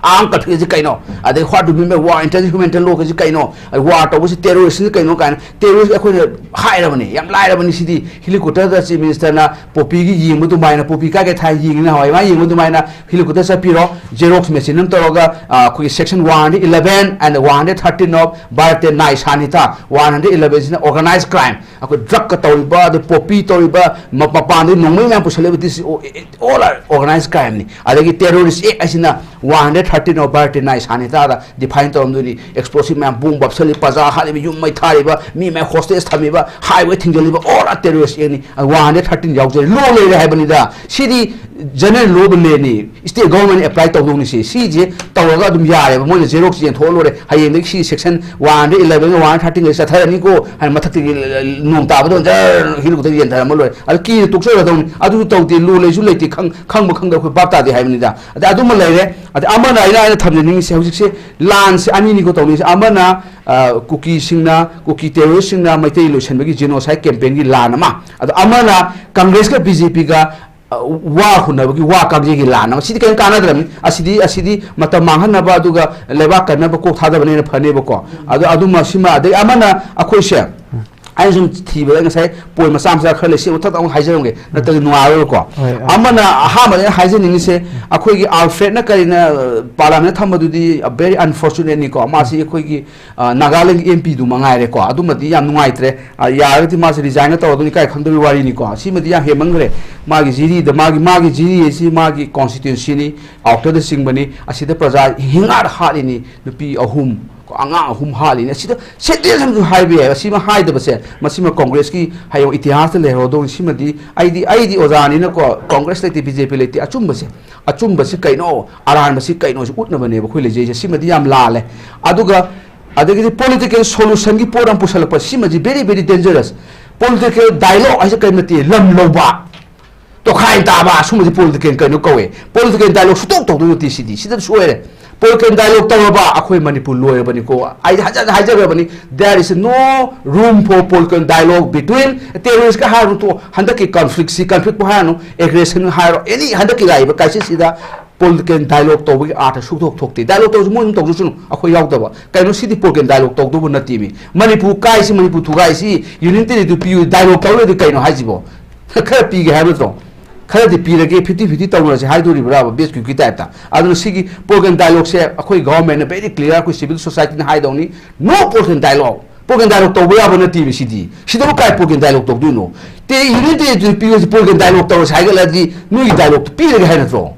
Armed conflict ꯁꯤ ꯀꯩꯅꯣ? ꯑꯗꯩ what do you mean by war? International humanitarian law ꯁꯤ ꯀꯩꯅꯣ? ꯑꯗꯩ war ꯇꯧꯕꯁꯤ terrorist ꯁꯤ ꯀꯩꯅꯣ ꯀꯥꯏꯅ, terrorist ꯑꯩꯈꯣꯏꯅ ꯍꯥꯏꯔꯕꯅꯤ, ꯌꯥꯝ ꯂꯥꯏꯔꯕꯅꯤ ꯁꯤꯗꯤ꯫ Helicopter ꯗ Chief Minister ꯅ ꯄꯣꯄꯤꯒꯤ ꯌꯦꯡꯕ ꯑꯗꯨꯃꯥꯏꯅ, ꯄꯣꯄꯤ ꯀꯥꯏ ꯀꯥꯏ ꯊꯥꯏ ꯌꯦꯡꯉꯤ ꯅꯍꯥꯟꯋꯥꯏ, ꯃꯥ ꯌꯦꯡꯕ ꯑꯗꯨꯃꯥꯏꯅ helicopter ꯆꯠꯄꯤꯔꯣ, xerox machine ꯑꯃ ꯇꯧꯔꯒ, ꯑ, ꯑꯩꯈꯣꯏꯒꯤ section one hundred eleven and one hundred thirteen of Bharatiya Nyaya Sanhita, one hundred eleven ꯁꯤꯅ organized crime, ꯑꯩꯈꯣꯏ drug ꯀ ꯇꯧꯔꯤꯕ, ꯑꯗꯩ poppy ꯇꯧꯔꯤꯕ, ꯃ-, ꯃꯄꯥꯟꯗꯒꯤ ꯅꯣꯡꯃꯩ ꯃꯌꯥꯝ ꯄꯨꯁꯜꯂꯛꯏꯕ, this is all, all are organized crime ꯅꯤ꯫ ꯑꯗꯒꯤ terrorist act ꯍꯥꯏꯁꯤꯅ one hundred thirteen of Bharatiya Nyaya Sanhita the define ꯇꯧꯔꯝꯗꯣꯏꯅꯤ꯫ Explosive ꯃꯌꯥꯝ, bomb ꯄꯞꯁꯜꯂꯤ, ꯄ꯭ꯔꯖꯥ ꯍꯥꯠꯂꯤꯕ, ꯌꯨꯝ ꯃꯩ ꯊꯥꯔꯤꯕ, ꯃꯤ ꯃꯌꯥꯝ hostage ꯊꯝꯃꯤꯕ, highway ꯊꯤꯡꯖꯤꯜꯂꯤꯕ, all are terrorist act ꯅꯤ꯫ One hundred thirteen ꯌꯥꯎꯖꯔꯤ, law ꯂꯩꯔꯦ ꯍꯥꯏꯕꯅꯤꯗ꯫ ꯁꯤꯗꯤ ꯖꯦꯅꯔꯦꯜ ꯂꯣꯗ ꯂꯦꯟꯅꯤ, ꯁ꯭ꯇꯦꯠ ꯒꯣꯚꯔꯟꯃꯦꯟꯠꯅ ꯑꯦꯄ꯭ꯂꯥꯏ ꯇꯧꯗꯧꯅꯤ꯫ ꯁꯤ ꯁꯤꯁꯦ ꯇꯧꯔꯒ ꯑꯗꯨꯝ ꯌꯥꯔꯦꯕ, ꯃꯣꯏꯅ ꯖꯦꯔꯣꯛꯁ ꯌꯦꯟꯊꯣꯛꯑ ꯂꯣꯏꯔꯦ꯫ ꯍꯌꯦꯡꯗꯒꯤ ꯁꯤ ꯁꯦꯛꯁꯟ ꯋꯥꯟꯗ ꯏꯂꯦꯚꯦꯟꯒ ꯋꯥꯟ ꯊꯥꯔꯇꯤꯟꯒ ꯆꯠꯊꯔꯅꯤꯀꯣ ꯍꯥꯏꯅ ꯃꯊꯛꯇꯒꯤ ꯅꯣꯡ ꯇꯥꯕꯗꯧꯅ ꯖꯔ ꯍꯦꯂꯤꯀꯣꯞꯇꯔ ꯌꯦꯟꯊꯔꯝꯃ ꯂꯣꯏꯔꯦ꯫ ꯑꯗꯨ ꯀꯤꯅ ꯇꯣꯛꯆꯒꯗꯧꯅꯤ꯫ ꯑꯗꯨꯁꯨ ꯇꯧꯗꯦ, ꯂꯣ ꯂꯩꯁꯨ ꯂꯩꯇꯦ, ꯈꯪ- ꯈꯪꯕ ꯈꯪꯗꯕ ꯑꯩꯈꯣꯏ ꯚꯥꯞ ꯇꯥꯗꯦ ꯍꯥꯏꯕꯅꯤꯗ꯫ ꯑꯗ ꯑꯗꯨꯃ ꯂꯩꯔꯦ꯫ ꯑꯗ ꯑꯃꯅ ꯑꯩꯅ ꯑꯩꯅ ꯊꯝꯖꯅꯤꯡꯉꯤꯁꯦ, ꯍꯧꯖꯤꯛꯁꯦ ꯂꯥꯟꯁꯦ ꯑꯅꯤꯅꯤꯀꯣ ꯇꯧꯅꯤꯡꯉꯤꯁꯦ꯫ ꯑꯃꯅ ꯑ, ꯀꯨꯀꯤꯁꯤꯡꯅ, ꯀꯨꯀꯤ ꯇꯦꯔꯣꯔꯤꯁ꯭ꯠꯁꯤꯡꯅ ꯃꯩꯇꯩ ꯂꯣꯏꯁꯤꯟꯕꯒꯤ ꯖꯦꯅꯣꯁꯥꯏꯗ ꯀꯦꯝꯄꯦꯟꯒꯤ ꯂꯥꯟ ꯑꯃ, ꯑꯗꯣ ꯑꯃꯅ ꯀꯪꯒ꯭ꯔꯦꯁꯀ ꯕꯤ ꯖꯦ ꯄꯤꯒ, ꯑ, ꯋꯥ ꯍꯨꯟꯅꯕꯒꯤ ꯋꯥ ꯀꯥꯡꯖꯩꯒꯤ ꯂꯥꯟ ꯑꯃ꯫ ꯁꯤꯗꯤ ꯀꯔꯤꯝ ꯀꯥꯟꯅꯗ꯭ꯔꯕꯅꯤ꯫ ꯑꯁꯤꯗꯤ, ꯑꯁꯤꯗꯤ ꯃꯇꯝ ꯃꯥꯡꯍꯟꯅꯕ ꯑꯗꯨꯒ ꯂꯩꯕꯥꯛ ꯀꯟꯅꯕ ꯀꯣꯛ ꯊꯥꯗꯕꯅ ꯍꯦꯟꯅ ꯐꯅꯦꯕꯀꯣ꯫ ꯑꯗꯣ ꯑꯗꯨꯃ ꯁꯤꯃ, ꯑꯗꯩ ꯑꯃꯅ ꯑꯩꯈꯣꯏꯁꯦ, ꯑꯩꯅ ꯁꯨꯝ ꯊꯤꯕꯗ ꯉꯁꯥꯏ ꯄꯣꯏꯟ ꯃꯆꯥ ꯃꯆꯥ ꯈꯔ ꯂꯩ, ꯁꯤ ꯃꯊꯛꯇ ꯑꯃꯨꯛ ꯍꯥꯏꯖꯔꯝꯒꯦ, ꯅꯠꯇ꯭ꯔꯗꯤ ꯅꯨꯡꯉꯥꯏꯔꯣꯏꯕꯀꯣ꯫ ꯍꯣꯏ, ꯍꯣꯏ꯫ ꯑꯃꯅ, ꯑꯍꯥꯟꯕꯗ ꯑꯩꯅ ꯍꯥꯏꯖꯅꯤꯡꯉꯤꯁꯦ, ꯑꯩꯈꯣꯏꯒꯤ ꯑꯜꯐ꯭ꯔꯦꯗꯅ ꯀꯔꯤꯅ, ꯑ, ꯄꯥꯔꯂꯥꯃꯦꯟꯠ ꯊꯝꯕꯗꯨꯗꯤ a very unfortunate ꯅꯤꯀꯣ꯫ ꯃꯥꯁꯤ ꯑꯩꯈꯣꯏꯒꯤ, ꯑ, ꯅꯥꯒꯥꯂꯦꯟꯒꯤ ꯑꯦꯝ ꯄꯤꯗꯨ ꯃꯉꯥꯏꯔꯦꯀꯣ꯫ ꯑꯗꯨꯃꯗꯤ ꯌꯥꯝ ꯅꯨꯡꯉꯥꯏꯇ꯭ꯔꯦ꯫ ꯑ, ꯌꯥꯔꯒꯗꯤ ꯃꯥꯁꯦ ꯔꯤꯖꯥꯏꯟꯒ ꯇꯧꯔꯒ ꯏꯀꯥꯏ ꯈꯪꯗꯕꯒꯤ ꯋꯥꯔꯤꯅꯤꯀꯣ꯫ ꯁꯤꯃꯗꯤ ꯌꯥꯝ ꯍꯦꯟꯃꯟꯈ꯭ꯔꯦ꯫ ꯃꯥꯒꯤ ꯖꯤꯔꯤꯗ, ꯃꯥꯒꯤ, ꯃꯥꯒꯤ ꯖꯤꯔꯤ ꯑꯁꯤ ꯃꯥꯒꯤ ꯀꯣꯟꯁꯇꯤꯇ꯭ꯋꯦꯟꯁꯤꯅꯤ, ꯑꯥꯎꯇꯔꯗ ꯆꯤꯡꯕꯅꯤ꯫ ꯑꯁꯤꯗ ꯄ꯭ꯔꯖꯥ ꯍꯤꯡꯉꯥꯠ ꯍꯥꯠꯂꯤꯅꯤ, ꯅꯨꯄꯤ ꯑꯍꯨꯝ, ꯑꯉꯥꯡ ꯑꯍꯨꯝ ꯍꯥꯠꯂꯤꯅꯤ꯫ ꯑꯁꯤꯗ ꯁꯦꯟꯇꯦꯟꯁ ꯑꯃꯁꯨ ꯍꯥꯏꯕ ꯌꯥꯏ꯫ ꯑꯁꯤꯃ ꯍꯥꯏꯗꯕꯁꯦ, ꯃꯁꯤꯃ ꯀꯣꯡꯒ꯭ꯔꯦꯁꯀꯤ ꯍꯌꯦꯡ ꯏꯇꯤꯍꯥꯁꯇ ꯂꯩꯍꯧꯔꯗꯧꯅꯤ꯫ ꯁꯤꯃꯗꯤ ꯑꯩꯗꯤ, ꯑꯩꯗꯤ ꯑꯣꯖꯥꯅꯤꯅꯀꯣ, ꯀꯣꯡꯒ꯭ꯔꯦꯁ ꯂꯩꯇꯦ, ꯕꯤ ꯖꯦ ꯄꯤ ꯂꯩꯇꯦ꯫ ꯑꯆꯨꯝꯕꯁꯦ, ꯑꯆꯨꯝꯕꯁꯤ ꯀꯩꯅꯣ, ꯑꯔꯥꯟꯕꯁꯤ ꯀꯩꯅꯣꯁꯤ ꯎꯠꯅꯕꯅꯦꯕ ꯑꯩꯈꯣꯏ ꯂꯩꯖꯩꯁꯦ꯫ ꯁꯤꯃꯗꯤ ꯌꯥꯝ ꯂꯥꯜꯂꯦ꯫ ꯑꯗꯨꯒ ꯑꯗꯒꯤꯗꯤ ꯄꯣꯂꯤꯇꯤꯀꯦꯜ ꯁꯣꯂꯨꯁꯟꯒꯤ ꯄꯣꯠ ꯑꯃ ꯄꯨꯁꯜꯂꯛꯄ, ꯁꯤꯃꯗꯤ very, very dangerous꯫ Political dialogue ꯍꯥꯏꯁꯦ ꯀꯔꯤ ꯅꯠꯇꯦ? ꯂꯝ ꯂꯧꯕ, ꯇꯣꯈꯥꯏ ꯇꯥꯕ, ꯑꯁꯨꯝꯕꯁꯤ ꯄꯣꯂꯤꯇꯤꯀꯦꯜ ꯀꯩꯅꯣ ꯀꯧꯋꯦ꯫ ꯄꯣꯂꯤꯇꯤꯀꯦꯜ ꯗꯥꯏꯂꯣꯒ ꯁꯨꯡꯇꯧ ꯇꯧꯗꯣꯏ ꯅꯠꯇꯦ ꯁꯤꯗꯤ꯫ ꯁꯤꯗ ꯁꯣꯏꯔꯦ꯫ ꯄꯣꯂꯤꯇꯤꯀꯦꯜ ꯗꯥꯏꯂꯣꯒ ꯇꯧꯔꯕ ꯑꯩꯈꯣꯏ ꯃꯅꯤꯄꯨꯔ ꯂꯣꯏꯔꯕꯅꯤꯀꯣ꯫ ꯑꯩꯗꯤ ꯍꯟꯖꯟ ꯍꯟꯖꯟ ꯍꯥꯏꯖꯈ꯭ꯔꯕꯅꯤ, there is no room for political dialogue between terrorist ꯀ ꯍꯥꯏꯔꯨꯅꯨ, ꯇꯣꯛꯑꯣ꯫ ꯍꯟꯗꯛꯀꯤ ꯀꯟꯐ꯭ꯂꯤꯛꯁꯤ, ꯀꯟꯐ꯭ꯂꯤꯛꯄꯨ ꯍꯥꯏꯔꯨꯅꯨ, ꯑꯦꯒ꯭ꯔꯦꯁꯟ ꯍꯥꯏꯔꯣ, ꯑꯦꯅꯤ ꯍꯟꯗꯛꯀꯤ ꯂꯥꯛꯏꯕ ꯀ꯭ꯔꯥꯏꯁꯤꯁꯁꯤꯗ ꯄꯣꯂꯤꯇꯤꯀꯦꯜ ꯗꯥꯏꯂꯣꯒ ꯇꯧꯕꯒꯤ ꯑꯥꯔꯊ ꯁꯨꯡꯊꯣꯛ ꯊꯣꯛꯇꯦ꯫ ꯗꯥꯏꯂꯣꯒ ꯇꯧꯔꯁꯨ ꯃꯣꯏ ꯑꯗꯨꯝ ꯇꯧꯖꯁꯅꯨ, ꯑꯩꯈꯣꯏ ꯌꯥꯎꯗꯕ꯫ ꯀꯩꯅꯣ ꯁꯤꯗꯤ ꯄꯣꯂꯤꯇꯤꯀꯦꯜ ꯗꯥꯏꯂꯣꯒ ꯇꯧꯗꯧꯕ ꯅꯠꯇꯦꯃꯤ꯫ ꯃꯅꯤꯄꯨꯔ ꯀꯥꯏꯁꯤ, ꯃꯅꯤꯄꯨꯔ ꯊꯨꯒꯥꯏꯁꯤ, ꯌꯨꯅꯤꯌꯟ ꯇꯦꯔꯤꯇꯣꯔꯤ ꯄꯤꯌꯨ, ꯗꯥꯏꯂꯣꯒ ꯇꯧꯔꯗꯤ ꯀꯩꯅꯣ ꯍꯥꯏꯁꯤꯕꯣ? ꯈꯔ ꯄꯤꯒꯦ ꯍꯥꯏꯕ ꯅꯠꯇ꯭ꯔꯣ? ꯈꯔꯗꯤ ꯄꯤꯔꯒꯦ, ꯐꯤꯐꯇꯤ ꯐꯤꯐꯇꯤ ꯇꯧꯅꯔꯁꯦ ꯍꯥꯏꯗꯣꯔꯤꯕ꯭ꯔꯥꯕ ꯕꯦꯁ ꯀ꯭ꯌꯨꯀꯤ ꯇꯥꯏꯞꯇ? ꯑꯗꯨꯅ ꯁꯤꯒꯤ ꯄꯣꯂꯤꯇꯤꯀꯦꯜ ꯗꯥꯏꯂꯣꯒꯁꯦ ꯑꯩꯈꯣꯏ ꯒꯚꯔꯟꯃꯦꯟꯠꯅ very clear, ꯑꯩꯈꯣꯏ ꯁꯤꯚꯤꯜ ꯁꯣꯁꯥꯏꯇꯤꯅ ꯍꯥꯏꯗꯧꯅꯤ, no political dialogue꯫ Political dialogue ꯇꯧꯕ ꯌꯥꯕ ꯅꯠꯇꯦꯃꯤ ꯁꯤꯗꯤ꯫ ꯁꯤꯗꯕꯨ ꯀꯥꯏ ꯄꯣꯂꯤꯇꯤꯀꯦꯜ ꯗꯥꯏꯂꯣꯒ ꯇꯧꯗꯣꯏꯅꯣ? ꯇꯦ, ꯌꯨꯅꯤꯌꯟ ꯇꯦꯔꯤꯇꯣꯔꯤ ꯄꯤꯔꯁꯤ, ꯄꯣꯂꯤꯇꯤꯀꯦꯜ ꯗꯥꯏꯂꯣꯒ ꯇꯧꯔꯁꯦ ꯍꯥꯏꯒꯠꯂꯗꯤ ꯅꯣꯏꯒꯤ ꯗꯥꯏꯂꯣꯒꯇꯣ ꯄꯤꯔꯒꯦ ꯍꯥꯏ ꯅꯠꯇ꯭ꯔꯣ?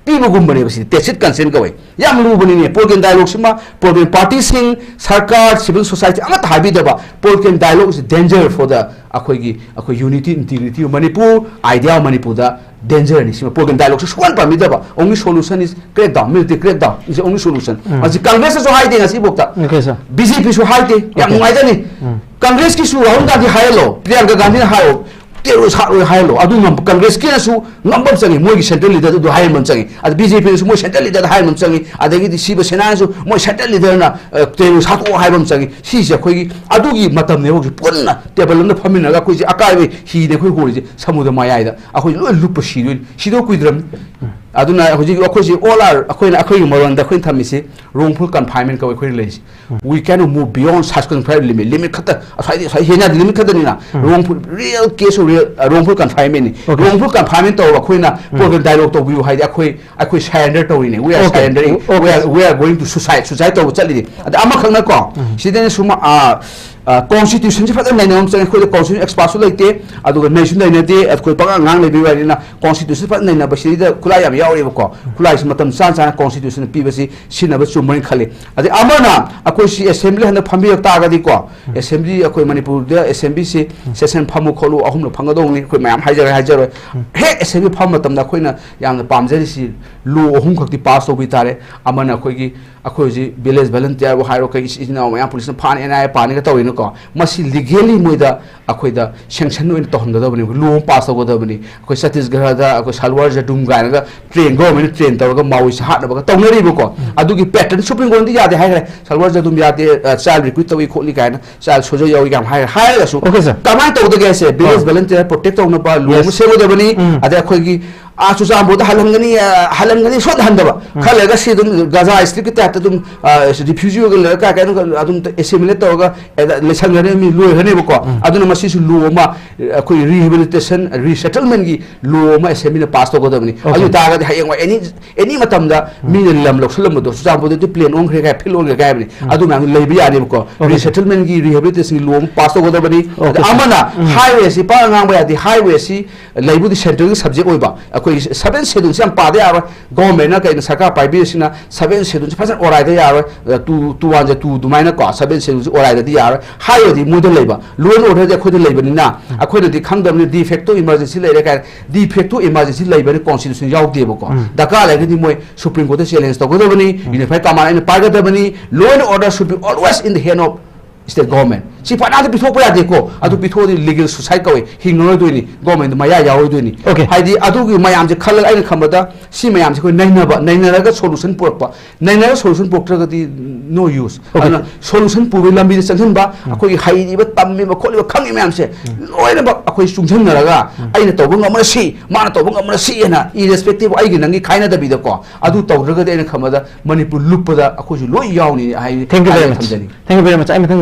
ꯄꯤꯕꯒꯨꯝꯕꯅꯦꯕ꯫ ꯁꯤꯗꯤ tacit consent ꯀꯧꯋꯦ꯫ ꯌꯥꯝ ꯂꯨꯕꯅꯤꯅꯦ꯫ Political dialogue ꯁꯤꯃ political party ꯁꯤꯡ, ꯁꯔꯀꯥꯔ, civil society ꯑꯃꯠꯇ ꯍꯥꯏꯕꯤꯗꯕ, political dialogue is danger for the ꯑꯩꯈꯣꯏꯒꯤ, ꯑꯩꯈꯣꯏ unity, integrity of Manipur, idea of ꯃꯅꯤꯄꯨꯔꯗ danger ꯅꯤ꯫ ꯁꯤꯃ political dialogue ꯁꯤ ꯁꯨꯡꯄꯥꯟ ꯄꯥꯟꯕꯤꯗꯕ, only solution is crackdown, military crackdown is only solution꯫ ꯃꯁꯤ ꯀꯪꯒ꯭ꯔꯦꯁꯅꯁꯨ ꯍꯥꯏꯗꯦ ꯉꯁꯤꯐꯥꯎꯗ꯫ Okay, sir. BJP ꯁꯨ ꯍꯥꯏꯗꯦ꯫ ꯌꯥꯝ Okay. ꯅꯨꯡꯉꯥꯏꯖꯅꯤ꯫ ꯀꯪꯒ꯭ꯔꯦꯁꯀꯤꯁꯨ ꯔꯥꯍꯨꯜ ꯒꯥꯟꯙꯤ ꯍꯥꯏꯍꯜꯂꯣ, ꯄ꯭ꯔꯤꯌꯥꯡꯀꯥ ꯒꯥꯟꯙꯤꯅ ꯍꯥꯏꯌꯣ, terrorist ꯍꯥꯠꯂꯣꯏ ꯍꯥꯏꯍꯜꯂꯣ꯫ ꯑꯗꯨ ꯉꯝꯕ, ꯀꯪꯒ꯭ꯔꯦꯁꯀꯤꯅꯁꯨ ꯉꯝꯕ ꯑꯃ ꯆꯪꯉꯤ, ꯃꯣꯏꯒꯤ central leader ꯗꯨ ꯍꯥꯏꯍꯟꯕ ꯑꯃ ꯆꯪꯉꯤ꯫ ꯑꯗ BJP ꯅꯁꯨ ꯃꯣꯏ central leader ꯗ ꯍꯥꯏꯍꯟꯕ ꯑꯃ ꯆꯪꯉꯤ꯫ ꯑꯗꯒꯤꯗꯤ ꯁꯤꯕ ꯁꯦꯅꯥꯅꯁꯨ ꯃꯣꯏ central leader ꯅ, ꯑ, terrorist ꯍꯥꯠꯇꯣꯛꯑꯣ ꯍꯥꯏꯕ ꯑꯃ ꯆꯪꯉꯤ꯫ ꯁꯤꯁꯦ ꯑꯩꯈꯣꯏꯒꯤ ꯑꯗꯨꯒꯤ ꯃꯇꯝꯅꯦꯕ ꯍꯧꯖꯤꯛ꯫ ꯄꯨꯟꯅ table ꯑꯃꯗ ꯐꯝꯃꯤꯟꯅꯔꯒ ꯑꯩꯈꯣꯏꯁꯦ ꯑꯀꯥꯏꯕ ꯍꯤꯅꯦ ꯑꯩꯈꯣꯏ ꯍꯣꯔꯤꯁꯦ, ꯁꯃꯨꯗ꯭ꯔ ꯃꯌꯥꯏꯗ ꯑꯩꯈꯣꯏ ꯂꯣꯏ ꯂꯨꯞꯄ ꯁꯤꯗꯣꯏꯅꯤ꯫ ꯁꯤꯗꯧ ꯀꯨꯏꯗ꯭ꯔꯕꯅꯤ꯫ ꯑꯗꯨꯅ ꯍꯧꯖꯤꯛ ꯑꯩꯈꯣꯏꯁꯦ all are, ꯑꯩꯈꯣꯏꯅ, ꯑꯩꯈꯣꯏꯒꯤ ꯃꯔꯣꯟꯗ ꯑꯩꯈꯣꯏꯅ ꯊꯝꯃꯤꯁꯤ wrongful confinement ꯀꯧꯋꯦ ꯑꯩꯈꯣꯏꯅ ꯂꯩꯔꯤꯁꯦ꯫ We cannot move beyond such confined limit. Limit ꯈꯛꯇ, ꯑꯁ꯭ꯋꯥꯏꯗꯤ, ꯑꯁ꯭ꯋꯥꯏ ꯍꯦꯟꯅ limit ꯈꯛꯇꯅꯤꯅ, wrongful, real case of real, uh, wrongful confinement ꯅꯤ꯫ Okay. Wrongful confinement ꯇꯧꯔꯒ ꯑꯩꯈꯣꯏꯅ political dialogue ꯇꯧꯕꯤꯌꯨ ꯍꯥꯏꯗꯤ ꯑꯩꯈꯣꯏ, ꯑꯩꯈꯣꯏ surrender ꯇꯧꯔꯤꯅꯦ꯫ We are Okay. surrendering. Okay. We are, we are going to suicide, suicide ꯇꯧꯕ ꯆꯠꯂꯤꯅꯦ꯫ ꯑꯗ ꯑꯃꯈꯛꯅꯀꯣ, ꯁꯤꯗꯅ ꯁꯨꯝ, ꯑ, ꯑ, constitution ꯁꯤ ꯐꯖꯅ ꯅꯩꯅꯕ ꯑꯃ ꯆꯪꯉꯦ꯫ ꯑꯩꯈꯣꯏꯗ constitution expert ꯁꯨ ꯂꯩꯇꯦ, ꯑꯗꯨꯒ ꯅꯩꯁꯨ ꯅꯩꯅꯗꯦ꯫ ꯑꯩꯈꯣꯏ ꯄꯉꯥꯡ ꯉꯥꯡ ꯂꯩꯕꯒꯤ ꯋꯥꯔꯤꯅ constitution ꯐꯖꯅ ꯅꯩꯅꯕꯁꯤꯗ ꯈꯨꯠꯂꯥꯏ ꯌꯥꯝ ꯌꯥꯎꯔꯤꯕꯀꯣ꯫ ꯈꯨꯠꯂꯥꯏꯁꯤ ꯃꯇꯝ ꯆꯥꯅ ꯆꯥꯅ constitution ꯄꯤꯕꯁꯤ ꯁꯤꯖꯤꯟꯅꯕ ꯆꯨꯝꯕ꯭ꯔꯅ ꯈꯜꯂꯤ꯫ ꯑꯗꯩ ꯑꯃꯅ ꯑꯩꯈꯣꯏ ꯁꯤ assembly ꯍꯟꯗꯛ ꯐꯝꯕꯤꯔꯛ ꯇꯥꯔꯒꯗꯤꯀꯣ, assembly, ꯑꯩꯈꯣꯏ ꯃꯅꯤꯄꯨꯔꯗ assembly ꯁꯤ session ꯐꯝꯃꯨ ꯈꯣꯠꯂꯨ ꯑꯍꯨꯝꯂꯛ ꯐꯝꯒꯗꯧꯕꯅꯤ꯫ ꯑꯩꯈꯣꯏ ꯃꯌꯥꯝ ꯍꯥꯏꯖꯔꯦ ꯍꯥꯏꯖꯔꯣꯏ꯫ ꯍꯦꯛ assembly ꯐꯝꯕ ꯃꯇꯝꯗ ꯑꯩꯈꯣꯏꯅ ꯌꯥꯝꯅ ꯄꯥꯝꯖꯔꯤꯁꯤ law ꯑꯍꯨꯝ ꯈꯛꯇꯤ pass ꯇꯧꯕꯤ ꯇꯥꯔꯦ꯫ ꯑꯃꯅ ꯑꯩꯈꯣꯏꯒꯤ, ꯑꯩꯈꯣꯏ ꯍꯧꯖꯤꯛ village volunteer ꯕꯨ ꯍꯥꯏꯔꯣ, ꯀꯩ ꯏꯆꯤꯟ ꯏꯅꯥꯎ ꯃꯌꯥꯝ police ꯅ ꯐꯥꯅꯤ, NIA ꯄꯥꯅꯤꯒ ꯇꯧꯔꯤꯅꯀꯣ, ꯃꯁꯤ legally ꯃꯣꯏꯗ ꯑꯩꯈꯣꯏꯗ sanction ꯑꯣꯏꯅ ꯇꯧꯍꯟꯒꯗꯕꯅꯤ, law ꯑꯃ pass ꯇꯧꯒꯗꯕꯅꯤ꯫ ꯑꯩꯈꯣꯏ ꯆꯇꯤꯁꯒꯔꯗ ꯑꯩꯈꯣꯏ ꯁꯜꯋꯥꯔ ꯖꯗꯨꯝ ꯀꯥꯏꯅꯒ train, government ꯅ train ꯇꯧꯔꯒ ꯃꯥꯑꯣꯏꯁꯤ ꯍꯥꯠꯅꯕꯒ ꯇꯧꯅꯔꯤꯕꯀꯣ꯫ ꯑꯗꯨꯒꯤ pattern Supreme Court ꯅꯗꯤ ꯌꯥꯗꯦ ꯍꯥꯏꯈ꯭ꯔꯦ, ꯁꯜꯋꯥꯔ ꯖꯗꯨꯝ ꯌꯥꯗꯦ, ꯑ, child recruit ꯇꯧꯏ ꯈꯣꯠꯂꯤ ꯀꯥꯏꯅ, child soldier ꯌꯥꯎꯏ ꯀꯥꯏꯅ ꯍꯥꯏ-, ꯍꯥꯏꯔꯒꯁꯨ Okay, sir. ꯀꯃꯥꯏꯅ ꯇꯧꯗꯒꯦ ꯍꯥꯏꯁꯦ? Village ꯑ. volunteer protect ꯇꯧꯅꯕ law ꯑꯃ Yes. ꯁꯦꯝꯒꯗꯕꯅꯤ꯫ ꯎꯝ. ꯑꯗꯩ ꯑꯩꯈꯣꯏꯒꯤ, ꯑꯥ, ꯆꯨꯔꯆꯥꯟꯄꯨꯔꯗ ꯍꯜꯍꯟꯒꯅꯤ, ꯑ, ꯍꯜꯍꯟꯒꯅꯤ, ꯁꯣꯏꯗꯅ ꯍꯟꯗꯕ꯫ ꯈꯔ ꯂꯩꯔꯒ ꯁꯤ ꯑꯗꯨꯝ Gaza Strip ꯀꯤ type ꯇ ꯑꯗꯨꯝ, ꯑ, refugee ꯑꯣꯏꯒ ꯂꯩꯔꯒ ꯀꯥꯏ ꯀꯥꯏꯅꯣ ꯑꯗꯨꯝ assimilate ꯇꯧꯔꯒ, ꯑ, ꯂꯩꯁꯟꯒꯅꯤ, ꯃꯤ ꯂꯣꯏꯒꯅꯦꯕꯀꯣ꯫ ꯑꯗꯨꯅ ꯃꯁꯤꯁꯨ law ꯑꯃ, ꯑ, ꯑꯩꯈꯣꯏ rehabilitation, resettlement ꯀꯤ law ꯑꯃ assembly ꯅ pass ꯇꯧꯒꯗꯕꯅꯤ꯫ Okay. ꯑꯗꯨ ꯑꯣꯏꯇꯥꯔꯒꯗꯤ ꯍꯌꯦꯡꯋꯥꯏ any, any ꯃꯇꯝꯗ ꯃꯤꯅ ꯂꯝ ꯂꯧꯁꯤꯜꯂꯝꯕꯗꯣ, ꯆꯨꯔꯆꯥꯟꯄꯨꯔꯗꯗꯤ plane ꯑꯣꯟꯈ꯭ꯔꯦ ꯀꯥꯏ, field ꯑꯣꯟꯈ꯭ꯔꯦ ꯀꯥꯏ ꯍꯥꯏꯕꯅꯤ꯫ ꯑꯗꯨ ꯃꯌꯥꯝꯗꯨ ꯂꯩꯕ ꯌꯥꯅꯦꯕꯀꯣ꯫ Okay. Resettlement ꯀꯤ, rehabilitation ꯒꯤ law ꯑꯃ pass ꯇꯧꯒꯗꯕꯅꯤ꯫ Okay, ꯑꯗ sir. ꯑꯃꯅ highway ꯁꯤ ꯄꯥꯛ ꯉꯥꯡꯕ ꯌꯥꯗꯦ, highway ꯁꯤ ꯂꯩꯕꯨꯗꯤ central ꯒꯤ subject ꯑꯣꯏꯕ, ꯑꯩꯈꯣꯏ ꯁꯕꯦꯟ ꯁꯦꯗꯨꯜꯁꯦ ꯌꯥꯝ ꯄꯥꯗ ꯌꯥꯔꯣꯏ꯫ ꯒꯣꯔꯃꯦꯟꯅ ꯀꯩꯅꯣ ꯁꯔꯀꯥꯔ ꯄꯥꯏꯕꯤꯔꯤꯁꯤꯅ ꯁꯕꯦꯟ ꯁꯦꯗꯨꯜꯁꯦ ꯐꯖꯅ ꯑꯣꯔꯥꯏꯗ ꯌꯥꯔꯣꯏ꯫ ꯇꯨ ꯇꯨ ꯋꯥꯟꯁꯦ ꯇꯨ ꯑꯗꯨꯃꯥꯏꯅꯀꯣ ꯁꯕꯦꯟ ꯁꯦꯗꯨꯜꯁꯦ ꯑꯣꯔꯥꯏꯗꯗꯤ ꯌꯥꯔꯣꯏ꯫ ꯍꯥꯏꯔꯗꯤ ꯃꯣꯏꯗ ꯂꯩꯕ ꯂꯣ ꯑꯦꯟ ꯑꯣꯔꯗꯔꯗꯤ ꯑꯩꯈꯣꯏꯗ ꯂꯩꯕꯅꯤꯅ ꯑꯩꯈꯣꯏꯅꯗꯤ ꯈꯪꯗꯕꯅꯤ ꯗꯤ ꯐꯦꯛꯇꯣ ꯏꯃꯔꯖꯦꯟꯁꯤ ꯂꯩꯔꯦ ꯀꯥꯏꯅ꯫ ꯗꯤ ꯐꯦꯛꯇꯣ ꯏꯃꯔꯖꯦꯟꯁꯤ ꯂꯩꯕꯅꯤ ꯀꯣꯟꯁꯇꯤꯇ꯭ꯌꯨꯁꯟ ꯌꯥꯎꯗꯦꯕꯀꯣ꯫ ꯗꯔꯀꯥꯔ ꯂꯩꯔꯒꯗꯤ ꯃꯣꯏ ꯁꯨꯄ꯭ꯔꯤꯝ ꯀꯣꯔꯠꯇ ꯆꯦꯂꯦꯟꯖ ꯇꯧꯒꯗꯕꯅꯤ꯫ ꯌꯨꯅꯤꯐꯥꯏ ꯀꯃꯥꯟ ꯑꯩꯅ ꯄꯥꯏꯒꯗꯕꯅꯤ꯫ Law and order should be always in the hand of state government꯫ ꯁꯤ ꯐꯅꯥꯗ ꯄꯤꯊꯣꯛꯄ ꯌꯥꯗꯦꯀꯣ꯫ ꯑꯗꯨ ꯄꯤꯊꯣꯛꯑꯗꯤ ꯂꯤꯒꯦꯜ ꯁꯨꯁꯥꯏꯠ ꯀꯧꯋꯦ꯫ ꯍꯤꯡꯉꯔꯣꯏꯗꯣꯏꯅꯤ꯫ ꯒꯣꯔꯃꯦꯟꯗ ꯃꯌꯥ ꯌꯥꯎꯔꯣꯏꯗꯣꯏꯅꯤ꯫ Okay. ꯍꯥꯏꯗꯤ ꯑꯗꯨꯒꯤ ꯃꯌꯥꯝꯁꯦ ꯈꯜꯂꯒ ꯑꯩꯅ ꯈꯟꯕꯗ ꯁꯤ ꯃꯌꯥꯝꯁꯦ ꯑꯩꯈꯣꯏ ꯅꯩꯅꯕ, ꯅꯩꯅꯔꯒ ꯁꯣꯂꯨꯁꯟ ꯄꯨꯔꯛꯄ꯫ ꯅꯩꯅꯔꯒ ꯁꯣꯂꯨꯁꯟ ꯄꯨꯔꯛꯇ꯭ꯔꯒꯗꯤ no use꯫ Okay. ꯑꯗꯨꯅ ꯁꯣꯂꯨꯁꯟ ꯄꯨꯕꯒꯤ ꯂꯝꯕꯤꯗ ꯆꯪꯁꯤꯟꯕ, ꯑꯩꯈꯣꯏꯒꯤ ꯍꯩꯔꯤꯕ, ꯇꯝꯃꯤꯕ, ꯈꯣꯠꯂꯤꯕ, ꯈꯪꯉꯤ ꯃꯌꯥꯝꯁꯦ ꯂꯣꯏꯅꯃꯛ ꯑꯩꯈꯣꯏ ꯆꯨꯡꯁꯤꯟꯅꯔꯒ ꯑꯩꯅ ꯇꯧꯕ ꯉꯝꯃꯔ ꯁꯤ, ꯃꯥꯅ ꯇꯧꯕ ꯉꯝꯃꯔ ꯁꯤ ꯍꯥꯏꯅ irrespective ꯑꯩꯒꯤ ꯅꯪꯒꯤ ꯈꯥꯏꯅꯗꯕꯤꯗꯀꯣ꯫ ꯑꯗꯨ ꯇꯧꯗ꯭ꯔꯒꯗꯤ ꯑꯩꯅ ꯈꯟꯕꯗ ꯃꯅꯤꯄꯨꯔ ꯂꯨꯞꯄꯗ ꯑꯩꯈꯣꯏꯁꯨ ꯂꯣꯏ ꯌꯥꯎꯅꯤ ꯍꯥꯏ-, Thank you very ꯍꯥꯏꯅ much. ꯊꯝꯖꯅꯤꯡꯉꯤ꯫ Thank you very much. ꯑꯩ ꯃꯊꯪ